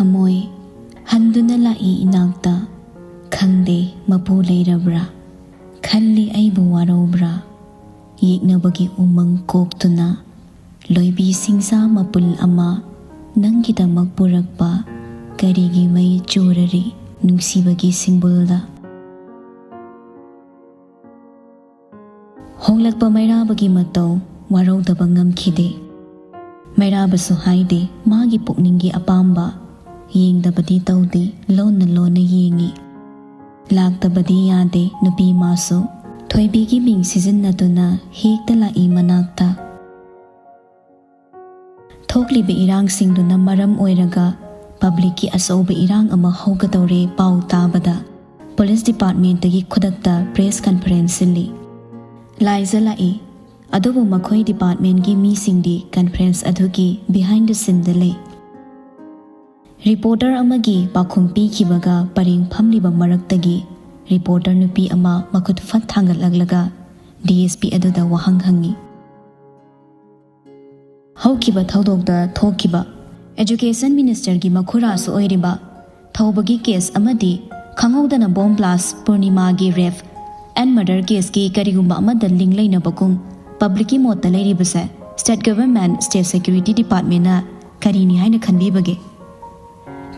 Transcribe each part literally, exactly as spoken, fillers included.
ꯊꯃꯣꯏ ꯍꯟꯗꯨꯅ ꯂꯥꯛꯏ ꯏꯅꯥꯛꯇ, ꯈꯪꯗꯦ ꯃꯄꯨ ꯂꯩꯔꯕ꯭ꯔꯥ, ꯈꯜꯂꯤ ꯑꯩꯕꯨ ꯋꯥꯔꯧꯕ꯭ꯔꯥ꯫ ꯌꯦꯛꯅꯕꯒꯤ ꯎꯃꯪ ꯀꯣꯛꯇꯨꯅ, ꯂꯣꯏꯕꯤ ꯁꯤꯡꯖꯥ ꯃꯄꯨꯜ ꯑꯃ ꯅꯪꯒꯤꯗꯃꯛ ꯄꯨꯔꯛꯄ, ꯀꯔꯤꯒꯤ ꯃꯩ ꯆꯨꯔꯔꯤ ꯅꯨꯡꯁꯤꯕꯒꯤ ꯁꯤꯡꯕꯨꯜꯗ? ꯍꯣꯡꯂꯛꯄ ꯃꯩꯔꯥꯕꯒꯤ ꯃꯇꯧ ꯋꯥꯔꯧꯗꯕ ꯉꯝꯈꯤꯗꯦ꯫ ꯃꯩꯔꯥꯕꯁꯨ ꯍꯥꯏꯗꯦ ꯃꯥꯒꯤ ꯄꯨꯛꯅꯤꯡꯒꯤ ꯑꯄꯥꯝꯕ, ꯌꯦꯡꯗꯕꯗꯤ ꯇꯧꯗꯦ, ꯂꯣꯟꯅ ꯂꯣꯟꯅ ꯌꯦꯡꯉꯤ꯫ ꯂꯥꯛꯇꯕꯗꯤ ꯌꯥꯗꯦ ꯅꯨꯄꯤ ꯃꯥꯁꯨ꯫ ꯊꯣꯏꯕꯤꯒꯤ ꯃꯤꯡ ꯁꯤꯖꯤꯟꯅꯗꯨꯅ ꯍꯦꯛꯇ ꯂꯥꯛꯏ ꯃꯅꯥꯛꯇ꯫ ꯊꯣꯛꯂꯤꯕ ꯏꯔꯥꯡꯁꯤꯡꯗꯨꯅ ꯃꯔꯝ ꯑꯣꯏꯔꯒ ꯄꯕ꯭ꯂꯤꯛꯀꯤ ꯑꯆꯧꯕ ꯏꯔꯥꯡ ꯑꯃ ꯍꯧꯒꯗꯧꯔꯦ ꯄꯥꯎ ꯇꯥꯕꯗ ꯄꯨꯂꯤꯁ ꯗꯤꯄꯥꯔꯠꯃꯦꯟꯠꯇꯒꯤ ꯈꯨꯗꯛꯇ ꯄ꯭ꯔꯦꯁ ꯀꯟꯐꯔꯦꯟꯁ ꯁꯤꯜꯂꯤ꯫ ꯂꯥꯏꯖ ꯂꯥꯛꯏ, ꯑꯗꯨꯕꯨ ꯃꯈꯣꯏ ꯗꯤꯄꯥꯔꯠꯃꯦꯟꯠꯀꯤ ꯃꯤꯁꯤꯡꯗꯤ ꯀꯟꯐꯔꯦꯟꯁ ꯑꯗꯨꯒꯤ ꯕꯤꯍꯥꯏꯟꯗ ꯁꯤꯟꯗ ꯂꯩ꯫ ꯔꯤꯄꯣꯔꯇꯔ ꯑꯃꯒꯤ ꯄꯥꯎꯈꯨꯝ ꯄꯤꯈꯤꯕꯒ ꯄꯔꯦꯡ ꯐꯝꯂꯤꯕ ꯃꯔꯛꯇꯒꯤ ꯔꯤꯄꯣꯔꯇꯔ ꯅꯨꯄꯤ ꯑꯃ ꯃꯈꯨꯠ ꯐꯠ ꯊꯥꯡꯒꯠꯂꯛꯂꯒ ꯗꯤ ꯑꯦꯁ ꯄꯤ ꯑꯗꯨꯗ ꯋꯥꯍꯪ ꯍꯪꯉꯤ꯫ ꯍꯧꯈꯤꯕ ꯊꯧꯗꯣꯛꯇ ꯊꯣꯛꯈꯤꯕ ꯑꯦꯖꯨꯀꯦꯁꯟ ꯃꯤꯅꯤꯁꯇꯔꯒꯤ ꯃꯈꯨꯔꯥꯁꯨ ꯑꯣꯏꯔꯤꯕ ꯊꯧꯕꯒꯤ ꯀꯦꯁ ꯑꯃꯗꯤ ꯈꯪꯍꯧꯗꯅ ꯕꯣꯝ ꯕ꯭ꯂꯥꯁ, ꯄꯨꯔꯅꯤꯃꯥꯒꯤ ꯔꯦꯞ ꯑꯦꯟ ꯃꯔꯗꯔ ꯀꯦꯁꯀꯤ ꯀꯔꯤꯒꯨꯝꯕ ꯑꯃꯗ ꯂꯤꯡ ꯂꯩꯅꯕꯒꯨꯝ ꯄꯕ꯭ꯂꯤꯛꯀꯤ ꯃꯣꯠꯇ ꯂꯩꯔꯤꯕꯁꯦ ꯁ꯭ꯇꯦꯠ ꯒꯚꯔꯟꯃꯦꯟꯠ, ꯁ꯭ꯇꯦꯠ ꯁꯦꯀ꯭ꯌꯨꯔꯤꯇꯤ ꯗꯤꯄꯥꯔꯠꯃꯦꯟꯠꯅ ꯀꯔꯤꯅꯤ ꯍꯥꯏꯅ ꯈꯟꯕꯤꯕꯒꯦ?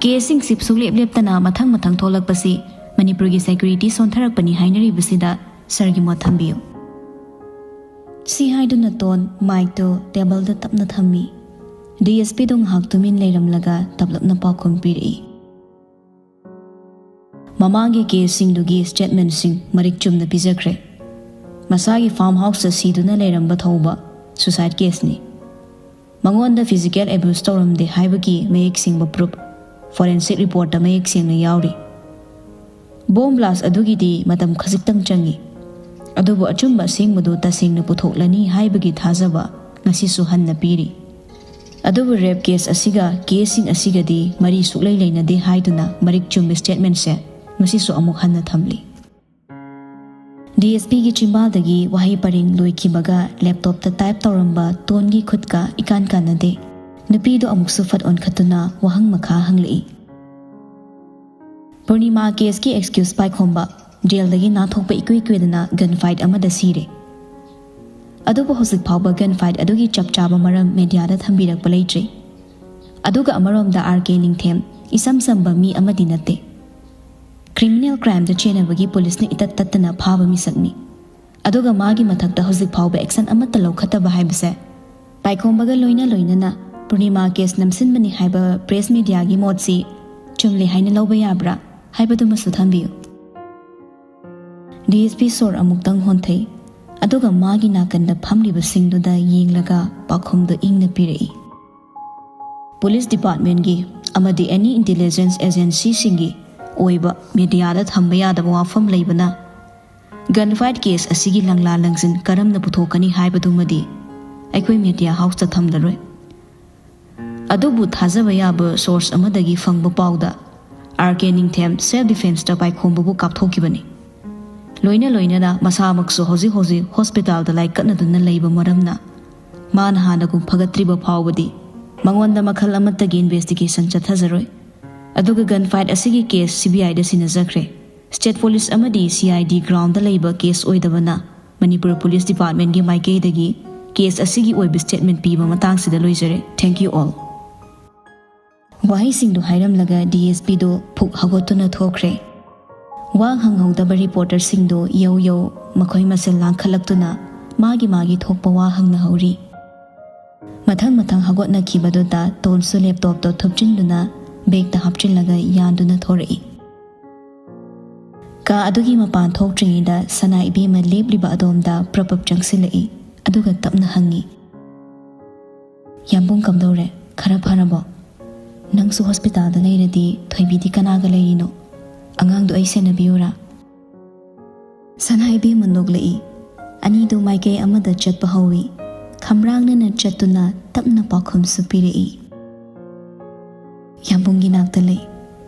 ꯀꯦꯁꯁꯤꯡꯁꯤ ꯁꯨꯛꯂꯦꯞ ꯂꯦꯞꯇꯅ ꯃꯊꯪ ꯃꯊꯪ ꯊꯣꯛꯂꯛꯄꯁꯤ ꯃꯅꯤꯄꯨꯔꯒꯤ ꯁꯦꯀ꯭ꯌꯨꯔꯤꯇꯤ ꯁꯣꯟꯊꯔꯛꯄꯅꯤ ꯍꯥꯏꯅꯔꯤꯕꯁꯤꯗ ꯁꯔꯒꯤ ꯃꯣꯠ ꯊꯝꯕꯤꯌꯨ꯫ ꯁꯤ ꯍꯥꯏꯗꯨꯅ ꯇꯣꯟ ꯃꯥꯏꯛꯇꯨ ꯇꯦꯕꯜꯗ ꯇꯞꯅ ꯊꯝꯃꯤ꯫ ꯗꯤ ꯑꯦꯁ ꯄꯤꯗꯨ ꯉꯥꯏꯍꯥꯛ ꯇꯨꯃꯤꯟ ꯂꯩꯔꯝꯂꯒ ꯇꯞꯂꯞꯅ ꯄꯥꯎꯈꯨꯝ ꯄꯤꯔꯛꯏ꯫ ꯃꯃꯥꯡꯒꯤ ꯀꯦꯁꯁꯤꯡꯗꯨꯒꯤ ꯁ꯭ꯇꯦꯠꯃꯦꯟꯠꯁꯤꯡ ꯃꯔꯤꯛ ꯆꯨꯝꯅ ꯄꯤꯖꯈ꯭ꯔꯦ꯫ ꯃꯁꯥꯒꯤ ꯐꯥꯔꯝ ꯍꯥꯎꯁꯇ ꯁꯤꯗꯨꯅ ꯂꯩꯔꯝꯕ ꯊꯧꯕ ꯁꯨꯁꯥꯏꯗ ꯀꯦꯁꯅꯤ꯫ ꯃꯉꯣꯟꯗ ꯐꯤꯖꯤꯀꯦꯜ ꯑꯦꯕ꯭ꯌꯨꯁ ꯇꯧꯔꯝꯗꯦ ꯍꯥꯏꯕꯒꯤ ꯃꯌꯦꯛ ꯁꯦꯡꯕ ꯄ꯭ꯔꯨꯞ ꯐꯣꯔꯦꯟꯁꯤꯛ ꯔꯤꯄꯣꯔꯠꯇ ꯃꯌꯦꯛ ꯁꯦꯡꯅ ꯌꯥꯎꯔꯤ꯫ ꯕꯣꯝ ꯕ꯭ꯂꯥꯁ ꯑꯗꯨꯒꯤꯗꯤ ꯃꯇꯝ ꯈꯖꯤꯛꯇꯪ ꯆꯪꯏ, ꯑꯗꯨꯕꯨ ꯑꯆꯨꯝꯕ ꯑꯁꯦꯡꯕꯗꯨ ꯇꯁꯦꯡꯅ ꯄꯨꯊꯣꯛꯂꯅꯤ ꯍꯥꯏꯕꯒꯤ ꯊꯥꯖꯕ ꯉꯁꯤꯁꯨ ꯍꯟꯅ ꯄꯤꯔꯤ꯫ ꯑꯗꯨꯕꯨ ꯔꯦꯞ ꯀꯦꯁ ꯑꯁꯤꯒ ꯀꯦꯁꯁꯤꯡ ꯑꯁꯤꯒꯗꯤ ꯃꯔꯤ ꯁꯨꯛꯂꯩ ꯂꯩꯅꯗꯦ ꯍꯥꯏꯗꯨꯅ ꯃꯔꯤꯛ ꯆꯨꯝꯕ ꯁ꯭ꯇꯦꯠꯃꯦꯟꯠꯁꯦ ꯉꯁꯤꯁꯨ ꯑꯃꯨꯛ ꯍꯟꯅ ꯊꯝꯂꯤ꯫ ꯗꯤ ꯑꯦꯁ ꯄꯤꯒꯤ ꯆꯤꯝꯕꯥꯜꯗꯒꯤ ꯋꯥꯍꯩ ꯄꯔꯦꯡ ꯂꯣꯏꯈꯤꯕꯒ ꯂꯦꯞꯇꯣꯞꯇ ꯇꯥꯏꯞ ꯇꯧꯔꯝꯕ ꯇꯣꯟꯒꯤ ꯈꯨꯠꯀ ꯏꯀꯥꯟ ꯀꯥꯟꯅꯗꯦ꯫ ꯅꯨꯄꯤꯗꯨ ꯑꯃꯨꯛꯁꯨ ꯐꯠ ꯑꯣꯟꯈꯠꯇꯨꯅ ꯋꯥꯍꯪ ꯃꯈꯥ ꯍꯪꯂꯛꯏ꯫ ꯄꯨꯔꯅꯤꯃꯥ ꯀꯦꯁꯀꯤ ꯑꯦꯛꯁꯀ꯭ꯌꯨꯁ ꯄꯥꯏꯈꯣꯝꯕ ꯖꯦꯜꯗꯒꯤ ꯅꯥꯟꯊꯣꯛꯄ ꯏꯀꯨꯏ ꯀꯨꯏꯗꯅ ꯒꯟ ꯐꯥꯏꯠ ꯑꯃꯗ ꯁꯤꯔꯦ꯫ ꯑꯗꯨꯕꯨ ꯍꯧꯖꯤꯛ ꯐꯥꯎꯕ ꯒꯟ ꯐꯥꯏꯠ ꯑꯗꯨꯒꯤ ꯆꯞ ꯆꯥꯕ ꯃꯔꯝ ꯃꯦꯗꯤꯌꯥꯗ ꯊꯝꯕꯤꯔꯛꯄ ꯂꯩꯇ꯭ꯔꯤ꯫ ꯑꯗꯨꯒ ꯑꯃꯔꯣꯝꯗ ꯑꯥꯔ ꯀꯦ ꯅꯤꯡꯊꯦꯝ ꯏꯆꯝ ꯆꯝꯕ ꯃꯤ ꯑꯃꯗꯤ ꯅꯠꯇꯦ꯫ ꯀ꯭ꯔꯤꯃꯤꯅꯦꯜ ꯀ꯭ꯔꯥꯏꯝꯗ ꯆꯦꯟꯅꯕꯒꯤ ꯄꯨꯂꯤꯁꯅ ꯏꯇꯠ ꯇꯠꯇꯅ ꯐꯥꯕ ꯃꯤꯁꯛꯅꯤ꯫ ꯑꯗꯨꯒ ꯃꯥꯒꯤ ꯃꯊꯛꯇ ꯍꯧꯖꯤꯛ ꯐꯥꯎꯕ ꯑꯦꯛꯁꯟ ꯑꯃꯠꯇ ꯂꯧꯈꯠꯇꯕ ꯍꯥꯏꯕꯁꯦ ꯄꯥꯏꯈꯣꯝꯕꯒ ꯂꯣꯏꯅ ꯂꯣꯏꯅꯅ ꯄꯨꯔꯅꯤꯃꯥ ꯀꯦꯁ ꯅꯝꯁꯤꯟꯕꯅꯤ ꯍꯥꯏꯕ ꯄ꯭ꯔꯦꯁ ꯃꯦꯗꯤꯌꯥꯒꯤ ꯃꯣꯠꯁꯤ ꯆꯨꯝꯂꯦ ꯍꯥꯏꯅ ꯂꯧꯕ ꯌꯥꯕ꯭ꯔꯥ ꯍꯥꯏꯕꯗꯨꯃꯁꯨ ꯊꯝꯕꯤꯌꯨ꯫ ꯗꯤ ꯑꯦꯁ ꯄꯤ ꯁꯣꯔ ꯑꯃꯨꯛꯇꯪ ꯍꯣꯟꯊꯩ, ꯑꯗꯨꯒ ꯃꯥꯒꯤ ꯅꯥꯀꯟꯗ ꯐꯝꯂꯤꯕꯁꯤꯡꯗꯨꯗ ꯌꯦꯡꯂꯒ ꯄꯥꯎꯈꯨꯝꯗꯨ ꯏꯪꯅ ꯄꯤꯔꯛꯏ꯫ ꯄꯨꯂꯤꯁ ꯗꯤꯄꯥꯔꯠꯃꯦꯟꯒꯤ ꯑꯃꯗꯤ ꯑꯦꯅꯤ ꯏꯟꯇꯦꯂꯤꯖꯦꯟꯁ ꯑꯦꯖꯦꯟꯁꯤꯁꯤꯡꯒꯤ ꯑꯣꯏꯕ ꯃꯦꯗꯤꯌꯥꯗ ꯊꯝꯕ ꯌꯥꯗꯕ ꯋꯥꯐꯝ ꯂꯩꯕꯅ, ꯒꯟ ꯐꯥꯏꯠ ꯀꯦꯁ ꯑꯁꯤꯒꯤ ꯂꯪꯂꯥ ꯂꯪꯖꯤꯟ ꯀꯔꯝꯅ ꯄꯨꯊꯣꯛꯀꯅꯤ ꯍꯥꯏꯕꯗꯨꯃꯗꯤ ꯑꯩꯈꯣꯏ ꯃꯦꯗꯤꯌꯥ ꯍꯥꯎꯁꯇ ꯊꯝꯂꯔꯣꯏ꯫ ꯑꯗꯨꯕꯨ ꯊꯥꯖꯕ ꯌꯥꯕ ꯁꯣꯔꯁ ꯑꯃꯗꯒꯤ ꯐꯪꯕ ꯄꯥꯎꯗ, ꯑꯥꯔ ꯀꯦ ꯅꯤꯡꯊꯦꯝ ꯁꯦꯜꯐ ꯗꯤꯐꯦꯟꯁꯇ ꯄꯥꯏꯈꯣꯝꯕꯕꯨ ꯀꯥꯞꯊꯣꯛꯈꯤꯕꯅꯤ꯫ ꯂꯣꯏꯅ ꯂꯣꯏꯅꯅ ꯃꯁꯥꯃꯛꯁꯨ ꯍꯧꯖꯤꯛ ꯍꯧꯖꯤꯛ ꯍꯣꯁꯄꯤꯇꯥꯜꯗ ꯂꯥꯏꯀꯠꯅꯗꯨꯅ ꯂꯩꯕ ꯃꯔꯝꯅ, ꯃꯥꯅ ꯍꯥꯟꯅꯒꯨꯝ ꯐꯒꯠꯇ꯭ꯔꯤꯕ ꯐꯥꯎꯕꯗꯤ ꯃꯉꯣꯟꯗ ꯃꯈꯜ ꯑꯃꯠꯇꯒꯤ ꯏꯟꯚꯦꯁꯇꯤꯒꯦꯁꯟ ꯆꯠꯊꯖꯔꯣꯏ꯫ ꯑꯗꯨꯒ ꯒꯟ ꯐꯥꯏꯠ ꯑꯁꯤꯒꯤ ꯀꯦꯁ ꯁꯤ ꯕꯤ ꯑꯥꯏꯗ ꯁꯤꯟꯅꯖꯈ꯭ꯔꯦ꯫ ꯁ꯭ꯇꯦꯠ ꯄꯨꯂꯤꯁ ꯑꯃꯗꯤ ꯁꯤ ꯑꯥꯏ ꯗꯤ ꯒ꯭ꯔꯥꯎꯟꯗ ꯂꯩꯕ ꯀꯦꯁ ꯑꯣꯏꯗꯕꯅ, ꯃꯅꯤꯄꯨꯔ ꯄꯨꯂꯤꯁ ꯗꯤꯄꯥꯔꯠꯃꯦꯟꯒꯤ ꯃꯥꯏꯀꯩꯗꯒꯤ ꯀꯦꯁ ꯑꯁꯤꯒꯤ ꯑꯣꯏꯕ ꯁ꯭ꯇꯦꯠꯃꯦꯟ ꯄꯤꯕ ꯃꯇꯥꯡꯁꯤꯗ ꯂꯣꯏꯖꯔꯦ꯫ Thank you all. ꯋꯥꯍꯩꯁꯤꯡꯗꯨ ꯍꯥꯏꯔꯝꯂꯒ D S ꯄꯤꯗꯨ ꯐꯨꯛ ꯍꯧꯒꯠꯇꯨꯅ ꯊꯣꯛꯈ꯭ꯔꯦ꯫ ꯋꯥ ꯍꯪꯍꯧꯗꯕ ꯔꯤꯄꯣꯔꯇꯔꯁꯤꯡꯗꯨ ꯌꯧ ꯌꯧ ꯃꯈꯣꯏ ꯃꯁꯦꯜ ꯂꯥꯡꯈꯠꯂꯛꯇꯨꯅ ꯃꯥꯒꯤ ꯃꯥꯒꯤ ꯊꯣꯛꯄ ꯋꯥ ꯍꯪꯅꯍꯧꯔꯤ꯫ ꯃꯊꯪ ꯃꯊꯪ ꯍꯧꯒꯠꯅꯈꯤꯕꯗꯨꯗ ꯇꯣꯟꯁꯨ ꯂꯦꯞꯇꯣꯞꯇꯣ ꯊꯨꯞꯆꯤꯟꯗꯨꯅ ꯕꯦꯒꯇ ꯍꯥꯞꯆꯤꯜꯂꯒ ꯌꯥꯟꯗꯨꯅ ꯊꯣꯔꯛꯏ꯫ ꯀꯥ ꯑꯗꯨꯒꯤ ꯃꯄꯥꯟ ꯊꯣꯛꯇ꯭ꯔꯤꯉꯩꯗ ꯁꯅꯥ ꯏꯕꯦꯝꯃ ꯂꯦꯞꯂꯤꯕ ꯑꯗꯣꯝꯗ ꯄ꯭ꯔꯞ ꯄ꯭ꯔꯞ ꯆꯪꯁꯤꯜꯂꯛꯏ, ꯑꯗꯨꯒ ꯇꯞꯅ ꯍꯪꯉꯤ, "ꯌꯥꯝꯕꯨꯡ ꯀꯝꯗꯧꯔꯦ? ꯈꯔ ꯐꯔꯕꯣ? ꯅꯪꯁꯨ ꯍꯣꯁꯄꯤꯇꯥꯜꯗ ꯂꯩꯔꯗꯤ ꯊꯣꯏꯕꯤꯗꯤ ꯀꯅꯥꯒ ꯂꯩꯔꯤꯅꯣ? ꯑꯉꯥꯡꯗꯣ ꯑꯩ ꯁꯦꯟꯅꯕꯤꯌꯨꯔꯥ?" ꯁꯅꯥ ꯏꯕꯦꯝꯃ ꯅꯣꯛꯂꯛꯏ꯫ ꯑꯅꯤꯗꯨ ꯃꯥꯏꯀꯩ ꯑꯃꯗ ꯆꯠꯄ ꯍꯧꯏ꯫ ꯈꯝꯔꯥꯡꯅꯅ ꯆꯠꯇꯨꯅ ꯇꯞꯅ ꯄꯥꯎꯈꯨꯝꯁꯨ ꯄꯤꯔꯛꯏ, "ꯌꯥꯝꯕꯨꯡꯒꯤ ꯅꯥꯛꯇ ꯂꯩ꯫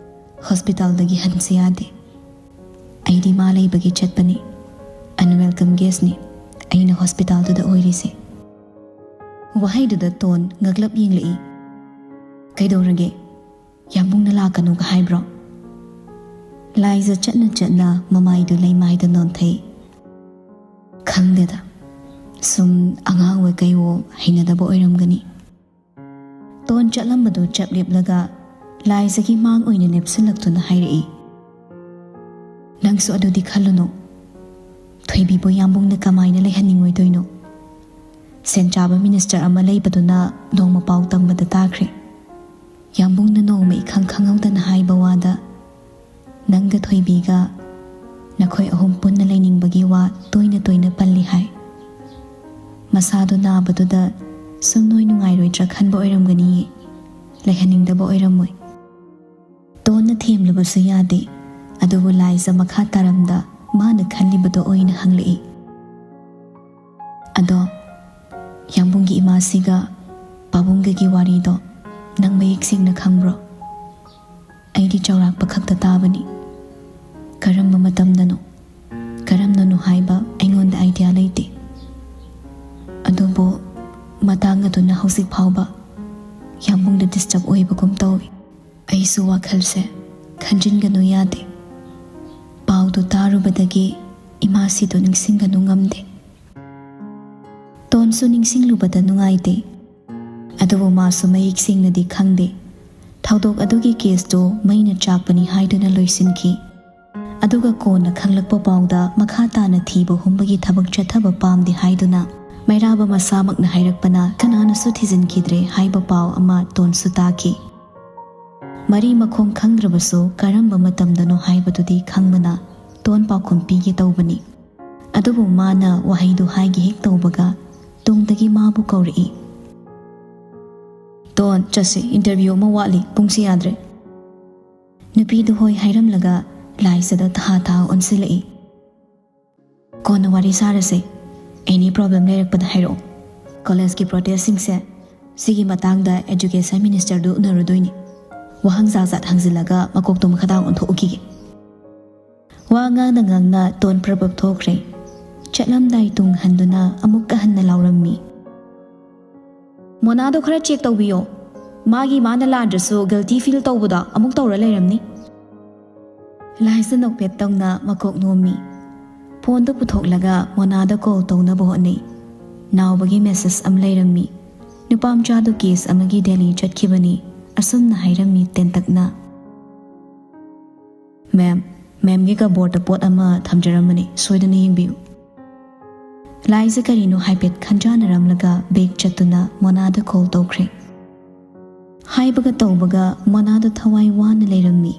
ꯍꯣꯁꯄꯤꯇꯥꯜꯗꯒꯤ ꯍꯟꯁꯦ ꯌꯥꯗꯦ꯫ ꯑꯩꯗꯤ ꯃꯥ ꯂꯩꯕꯒꯤ ꯆꯠꯄꯅꯤ꯫ Unwelcome guestꯅꯤ ꯑꯩꯅ ꯍꯣꯁꯄꯤꯇꯥꯜꯗꯨꯗ ꯑꯣꯏꯔꯤꯁꯦ꯫" ꯋꯥꯍꯩꯗꯨꯗ ꯇꯣꯟ ꯉꯛꯂꯞ ꯌꯦꯡꯂꯛꯏ꯫ "ꯀꯩꯗꯧꯔꯒꯦ? ꯌꯥꯝꯕꯨꯡꯅ ꯂꯥꯛꯀꯅꯨꯒ ꯍꯥꯏꯕ꯭ꯔꯣ?" ꯂꯥꯏꯖ ꯆꯠꯅ ꯆꯠꯅ ꯃꯃꯥꯏꯗꯨ ꯂꯩꯃꯥꯏꯗ ꯅꯣꯟꯊꯩ꯫ "ꯈꯪꯗꯦꯗ, ꯁꯨꯝ ꯑꯉꯥꯡ ꯑꯣꯏ ꯀꯩꯋꯣ ꯍꯩꯅꯗꯕ ꯑꯣꯏꯔꯝꯒꯅꯤ꯫" ꯇꯣꯟ ꯆꯠꯂꯝꯕꯗꯨ ꯆꯞ ꯂꯦꯞꯂꯒ ꯂꯥꯏꯖꯒꯤ ꯃꯥꯡ ꯑꯣꯏꯅ ꯂꯦꯞꯁꯤꯜꯂꯛꯇꯨꯅ ꯍꯥꯏꯔꯛꯏ, "ꯅꯪꯁꯨ ꯑꯗꯨꯗꯤ ꯈꯜꯂꯨꯅꯨ꯫ ꯊꯣꯏꯕꯤꯕꯨ ꯌꯥꯝꯕꯨꯡꯅ ꯀꯃꯥꯏꯅ ꯂꯩꯍꯟꯅꯤꯡꯉꯣꯏꯗꯣꯏꯅꯣ? ꯁꯦꯟ ꯆꯥꯕ ꯃꯤꯅꯤꯁꯇꯔ ꯑꯃ ꯂꯩꯕꯗꯨꯅ ꯅꯣꯡꯃ ꯄꯥꯎ ꯇꯝꯕꯗ ꯇꯥꯈ꯭ꯔꯦ꯫ ꯌꯥꯝꯕꯨꯡꯅ ꯅꯣꯡꯃ ꯏꯈꯪ ꯈꯪꯍꯧꯗꯅ ꯍꯥꯏꯕ ꯋꯥꯗ ꯅꯪꯒ ꯊꯣꯏꯕꯤꯒ ꯅꯈꯣꯏ ꯑꯍꯨꯝ ꯄꯨꯟꯅ ꯂꯩꯅꯤꯡꯕꯒꯤ ꯋꯥ ꯇꯣꯏꯅ ꯇꯣꯏꯅ ꯄꯜꯂꯤ ꯍꯥꯏ꯫ ꯃꯁꯥꯗꯣ ꯅꯥꯕꯗꯨꯗ ꯁꯨꯝ ꯅꯣꯏ ꯅꯨꯡꯉꯥꯏꯔꯣꯏꯗ꯭ꯔꯥ ꯈꯟꯕ ꯑꯣꯏꯔꯝꯒꯅꯤꯌꯦ, ꯂꯩꯍꯟꯅꯤꯡꯗꯕ ꯑꯣꯏꯔꯝꯃꯣꯏ꯫" ꯇꯣꯟꯅ ꯊꯦꯝꯂꯨꯕꯁꯨ ꯌꯥꯗꯦ, ꯑꯗꯨꯕꯨ ꯂꯥꯏꯖ ꯃꯈꯥ ꯇꯥꯔꯝꯗ ꯃꯥꯅ ꯈꯜꯂꯤꯕꯗꯣ ꯑꯣꯏꯅ ꯍꯪꯂꯛꯏ, "ꯑꯗꯣ ꯌꯥꯝꯕꯨꯡꯒꯤ ꯏꯃꯥꯁꯤꯒ ꯄꯥꯕꯨꯡꯒꯒꯤ ꯋꯥꯔꯤꯗꯣ ꯅꯪ ꯃꯌꯦꯛ ꯁꯦꯡꯅ ꯈꯪꯕ꯭ꯔꯣ? ꯑꯩꯗꯤ ꯆꯥꯎꯔꯥꯛꯄ ꯈꯛꯇ ꯇꯥꯕꯅꯤ꯫ ꯀꯔꯝꯕ ꯃꯇꯝꯗꯅꯣ, ꯀꯔꯝꯅꯅꯣ ꯍꯥꯏꯕ ꯑꯩꯉꯣꯟꯗ ꯑꯥꯏꯗꯤꯌꯥ ꯂꯩꯇꯦ꯫ ꯑꯗꯨꯕꯨ ꯃꯇꯥꯡ ꯑꯗꯨꯅ ꯍꯧꯖꯤꯛ ꯐꯥꯎꯕ ꯌꯥꯝꯕꯨꯡꯗ ꯗꯤꯁꯇꯔꯕ ꯑꯣꯏꯕꯒꯨꯝ ꯇꯧꯏ꯫ ꯑꯩꯁꯨ ꯋꯥꯈꯜꯁꯦ ꯈꯟꯖꯤꯟꯒꯅꯨ ꯌꯥꯗꯦ꯫ ꯄꯥꯎꯗꯨ ꯇꯥꯔꯨꯕꯗꯒꯤ ꯏꯃꯥꯁꯤꯗꯨ ꯅꯤꯡꯁꯤꯡꯒꯅꯨ ꯉꯝꯗꯦ꯫" ꯇꯣꯟꯁꯨ ꯅꯤꯡꯁꯤꯡꯂꯨꯕꯗ ꯅꯨꯡꯉꯥꯏꯇꯦ꯫ ꯑꯗꯨꯕꯨ ꯃꯥꯁꯨ ꯃꯌꯦꯛ ꯁꯦꯡꯅꯗꯤ ꯈꯪꯗꯦ꯫ ꯊꯧꯗꯣꯛ ꯑꯗꯨꯒꯤ ꯀꯦꯁꯇꯨ ꯃꯩꯅ ꯆꯥꯛꯄꯅꯤ ꯍꯥꯏꯗꯨꯅ ꯂꯣꯏꯁꯤꯟꯈꯤ꯫ ꯑꯗꯨꯒ ꯀꯣꯟꯅ ꯈꯪꯂꯛꯄ ꯄꯥꯎꯗ ꯃꯈꯥ ꯇꯥꯅ ꯊꯤꯕ ꯍꯨꯝꯕꯒꯤ ꯊꯕꯛ ꯆꯠꯊꯕ ꯄꯥꯝꯗꯦ ꯍꯥꯏꯗꯨꯅ ꯃꯩꯔꯥꯕ ꯃꯁꯥꯃꯛꯅ ꯍꯥꯏꯔꯛꯄꯅ ꯀꯅꯥꯅꯁꯨ ꯊꯤꯖꯤꯟꯈꯤꯗ꯭ꯔꯦ ꯍꯥꯏꯕ ꯄꯥꯎ ꯑꯃ ꯇꯣꯟꯁꯨ ꯇꯥꯈꯤ꯫ ꯃꯔꯤ ꯃꯈꯣꯡ ꯈꯪꯗ꯭ꯔꯕꯁꯨ ꯀꯔꯝꯕ ꯃꯇꯝꯗꯅꯣ ꯍꯥꯏꯕꯗꯨꯗꯤ ꯈꯪꯕꯅ ꯇꯣꯟ ꯄꯥꯎꯈꯨꯝ ꯄꯤꯒꯦ ꯇꯧꯕꯅꯤ꯫ ꯑꯗꯨꯕꯨ ꯃꯥꯅ ꯋꯥꯍꯩꯗꯨ ꯍꯥꯏꯒꯦ ꯍꯦꯛ ꯇꯧꯕꯒ ꯇꯨꯡꯗꯒꯤ ꯃꯥꯕꯨ ꯀꯧꯔꯛꯏ꯫ "ꯇꯣꯟ, ꯆꯠꯁꯤ, ꯏꯟꯇꯔꯚ꯭ꯌꯨ ꯑꯃ ꯋꯥꯠꯂꯤ, ꯄꯨꯡꯁꯤ ꯌꯥꯗ꯭ꯔꯦ꯫" ꯅꯨꯄꯤꯗꯨ ꯍꯣꯏ ꯍꯥꯏꯔꯝꯂꯒ ꯂꯥꯏꯖꯗ ꯊꯥ ꯊꯥ ꯑꯣꯟꯁꯤꯜꯂꯛꯏ꯫ "ꯀꯣꯟꯅ ꯋꯥꯔꯤ ꯁꯥꯔꯁꯦ, ꯑꯦꯅꯤ ꯄ꯭ꯔꯣꯕ꯭ꯂꯦꯝ ꯂꯩꯔꯛꯄꯗ ꯍꯥꯏꯔꯛꯑꯣ꯫ ꯀꯣꯂꯦꯖꯀꯤ ꯄ꯭ꯔꯣꯇꯦꯁꯁꯤꯡꯁꯦ, ꯁꯤꯒꯤ ꯃꯇꯥꯡꯗ ꯑꯦꯖꯨꯀꯦꯁꯟ ꯃꯤꯅꯤꯁꯇꯔꯗꯨ ꯎꯅꯔꯨꯗꯣꯏꯅꯤ꯫ ꯋꯥꯍꯪ ꯖꯥꯠ ꯖꯥꯠ ꯍꯪꯖꯤꯜꯂꯒ ꯃꯀꯣꯛꯇꯣ ꯃꯈꯥꯗꯥꯡ ꯑꯣꯟꯊꯣꯛꯎꯈꯤꯒꯦ꯫" ꯋꯥ ꯉꯥꯡꯅ ꯉꯥꯡꯅ ꯇꯣꯟ ꯄ꯭ꯔꯕꯞ ꯊꯣꯛꯈ꯭ꯔꯦ꯫ ꯆꯠꯂꯝꯗꯥꯏ ꯇꯨꯡ ꯍꯟꯗꯨꯅ ꯑꯃꯨꯛꯀ ꯍꯟꯅ ꯂꯥꯎꯔꯝꯃꯤ, "ꯃꯣꯅꯥꯗꯣ ꯈꯔ ꯆꯦꯛ ꯇꯧꯕꯤꯌꯣ꯫ ꯃꯥꯒꯤ ꯃꯥꯅ ꯂꯥꯟꯗ꯭ꯔꯁꯨ guilty feel ꯇꯧꯕꯗꯣ ꯑꯃꯨꯛ ꯇꯧꯔ ꯂꯩꯔꯝꯅꯤ꯫ ꯂꯥꯏꯖꯥ ꯅꯣꯛꯐꯦꯠ ꯇꯧꯅ ꯃꯀꯣꯛ ꯅꯣꯝꯃꯤ꯫ ꯐꯣꯟꯗꯨ ꯄꯨꯊꯣꯛꯂꯒ ꯃꯣꯅꯥꯗ call ꯇꯧꯅꯕ ꯍꯣꯠꯅꯩ꯫ ꯅꯥꯎꯕꯒꯤ message ꯑꯃ ꯂꯩꯔꯝꯃꯤ꯫ ꯅꯨꯄꯥ ꯃꯆꯥꯗꯨ case ꯑꯃꯒꯤ ꯗꯦꯜꯂꯤ ꯆꯠꯈꯤꯕꯅꯤ, ꯑꯁꯨꯝꯅ ꯍꯥꯏꯔꯝꯃꯤ ꯇꯦꯟꯇꯛꯅ꯫ "Ma'am, ma'amꯒꯤ cupboardꯇ ꯄꯣꯠ ꯑꯃ ꯊꯝꯖꯔꯝꯕꯅꯤ, ꯁꯣꯏꯗꯅ ꯌꯦꯡꯕꯤꯌꯨ꯫" ꯂꯥꯏꯖꯥ ꯀꯔꯤꯅꯣ ꯍꯥꯏꯐꯦꯠ ꯈꯟꯖꯥꯅꯔꯝꯂꯒ back ꯆꯠꯇꯨꯅ ꯃꯣꯅꯥꯗ call ꯇꯧꯈ꯭ꯔꯦ꯫ ꯍꯥꯏꯕꯒ ꯇꯧꯕꯒ ꯃꯣꯅꯥꯗꯣ ꯊꯋꯥꯏ ꯋꯥꯅ ꯂꯩꯔꯝꯃꯤ꯫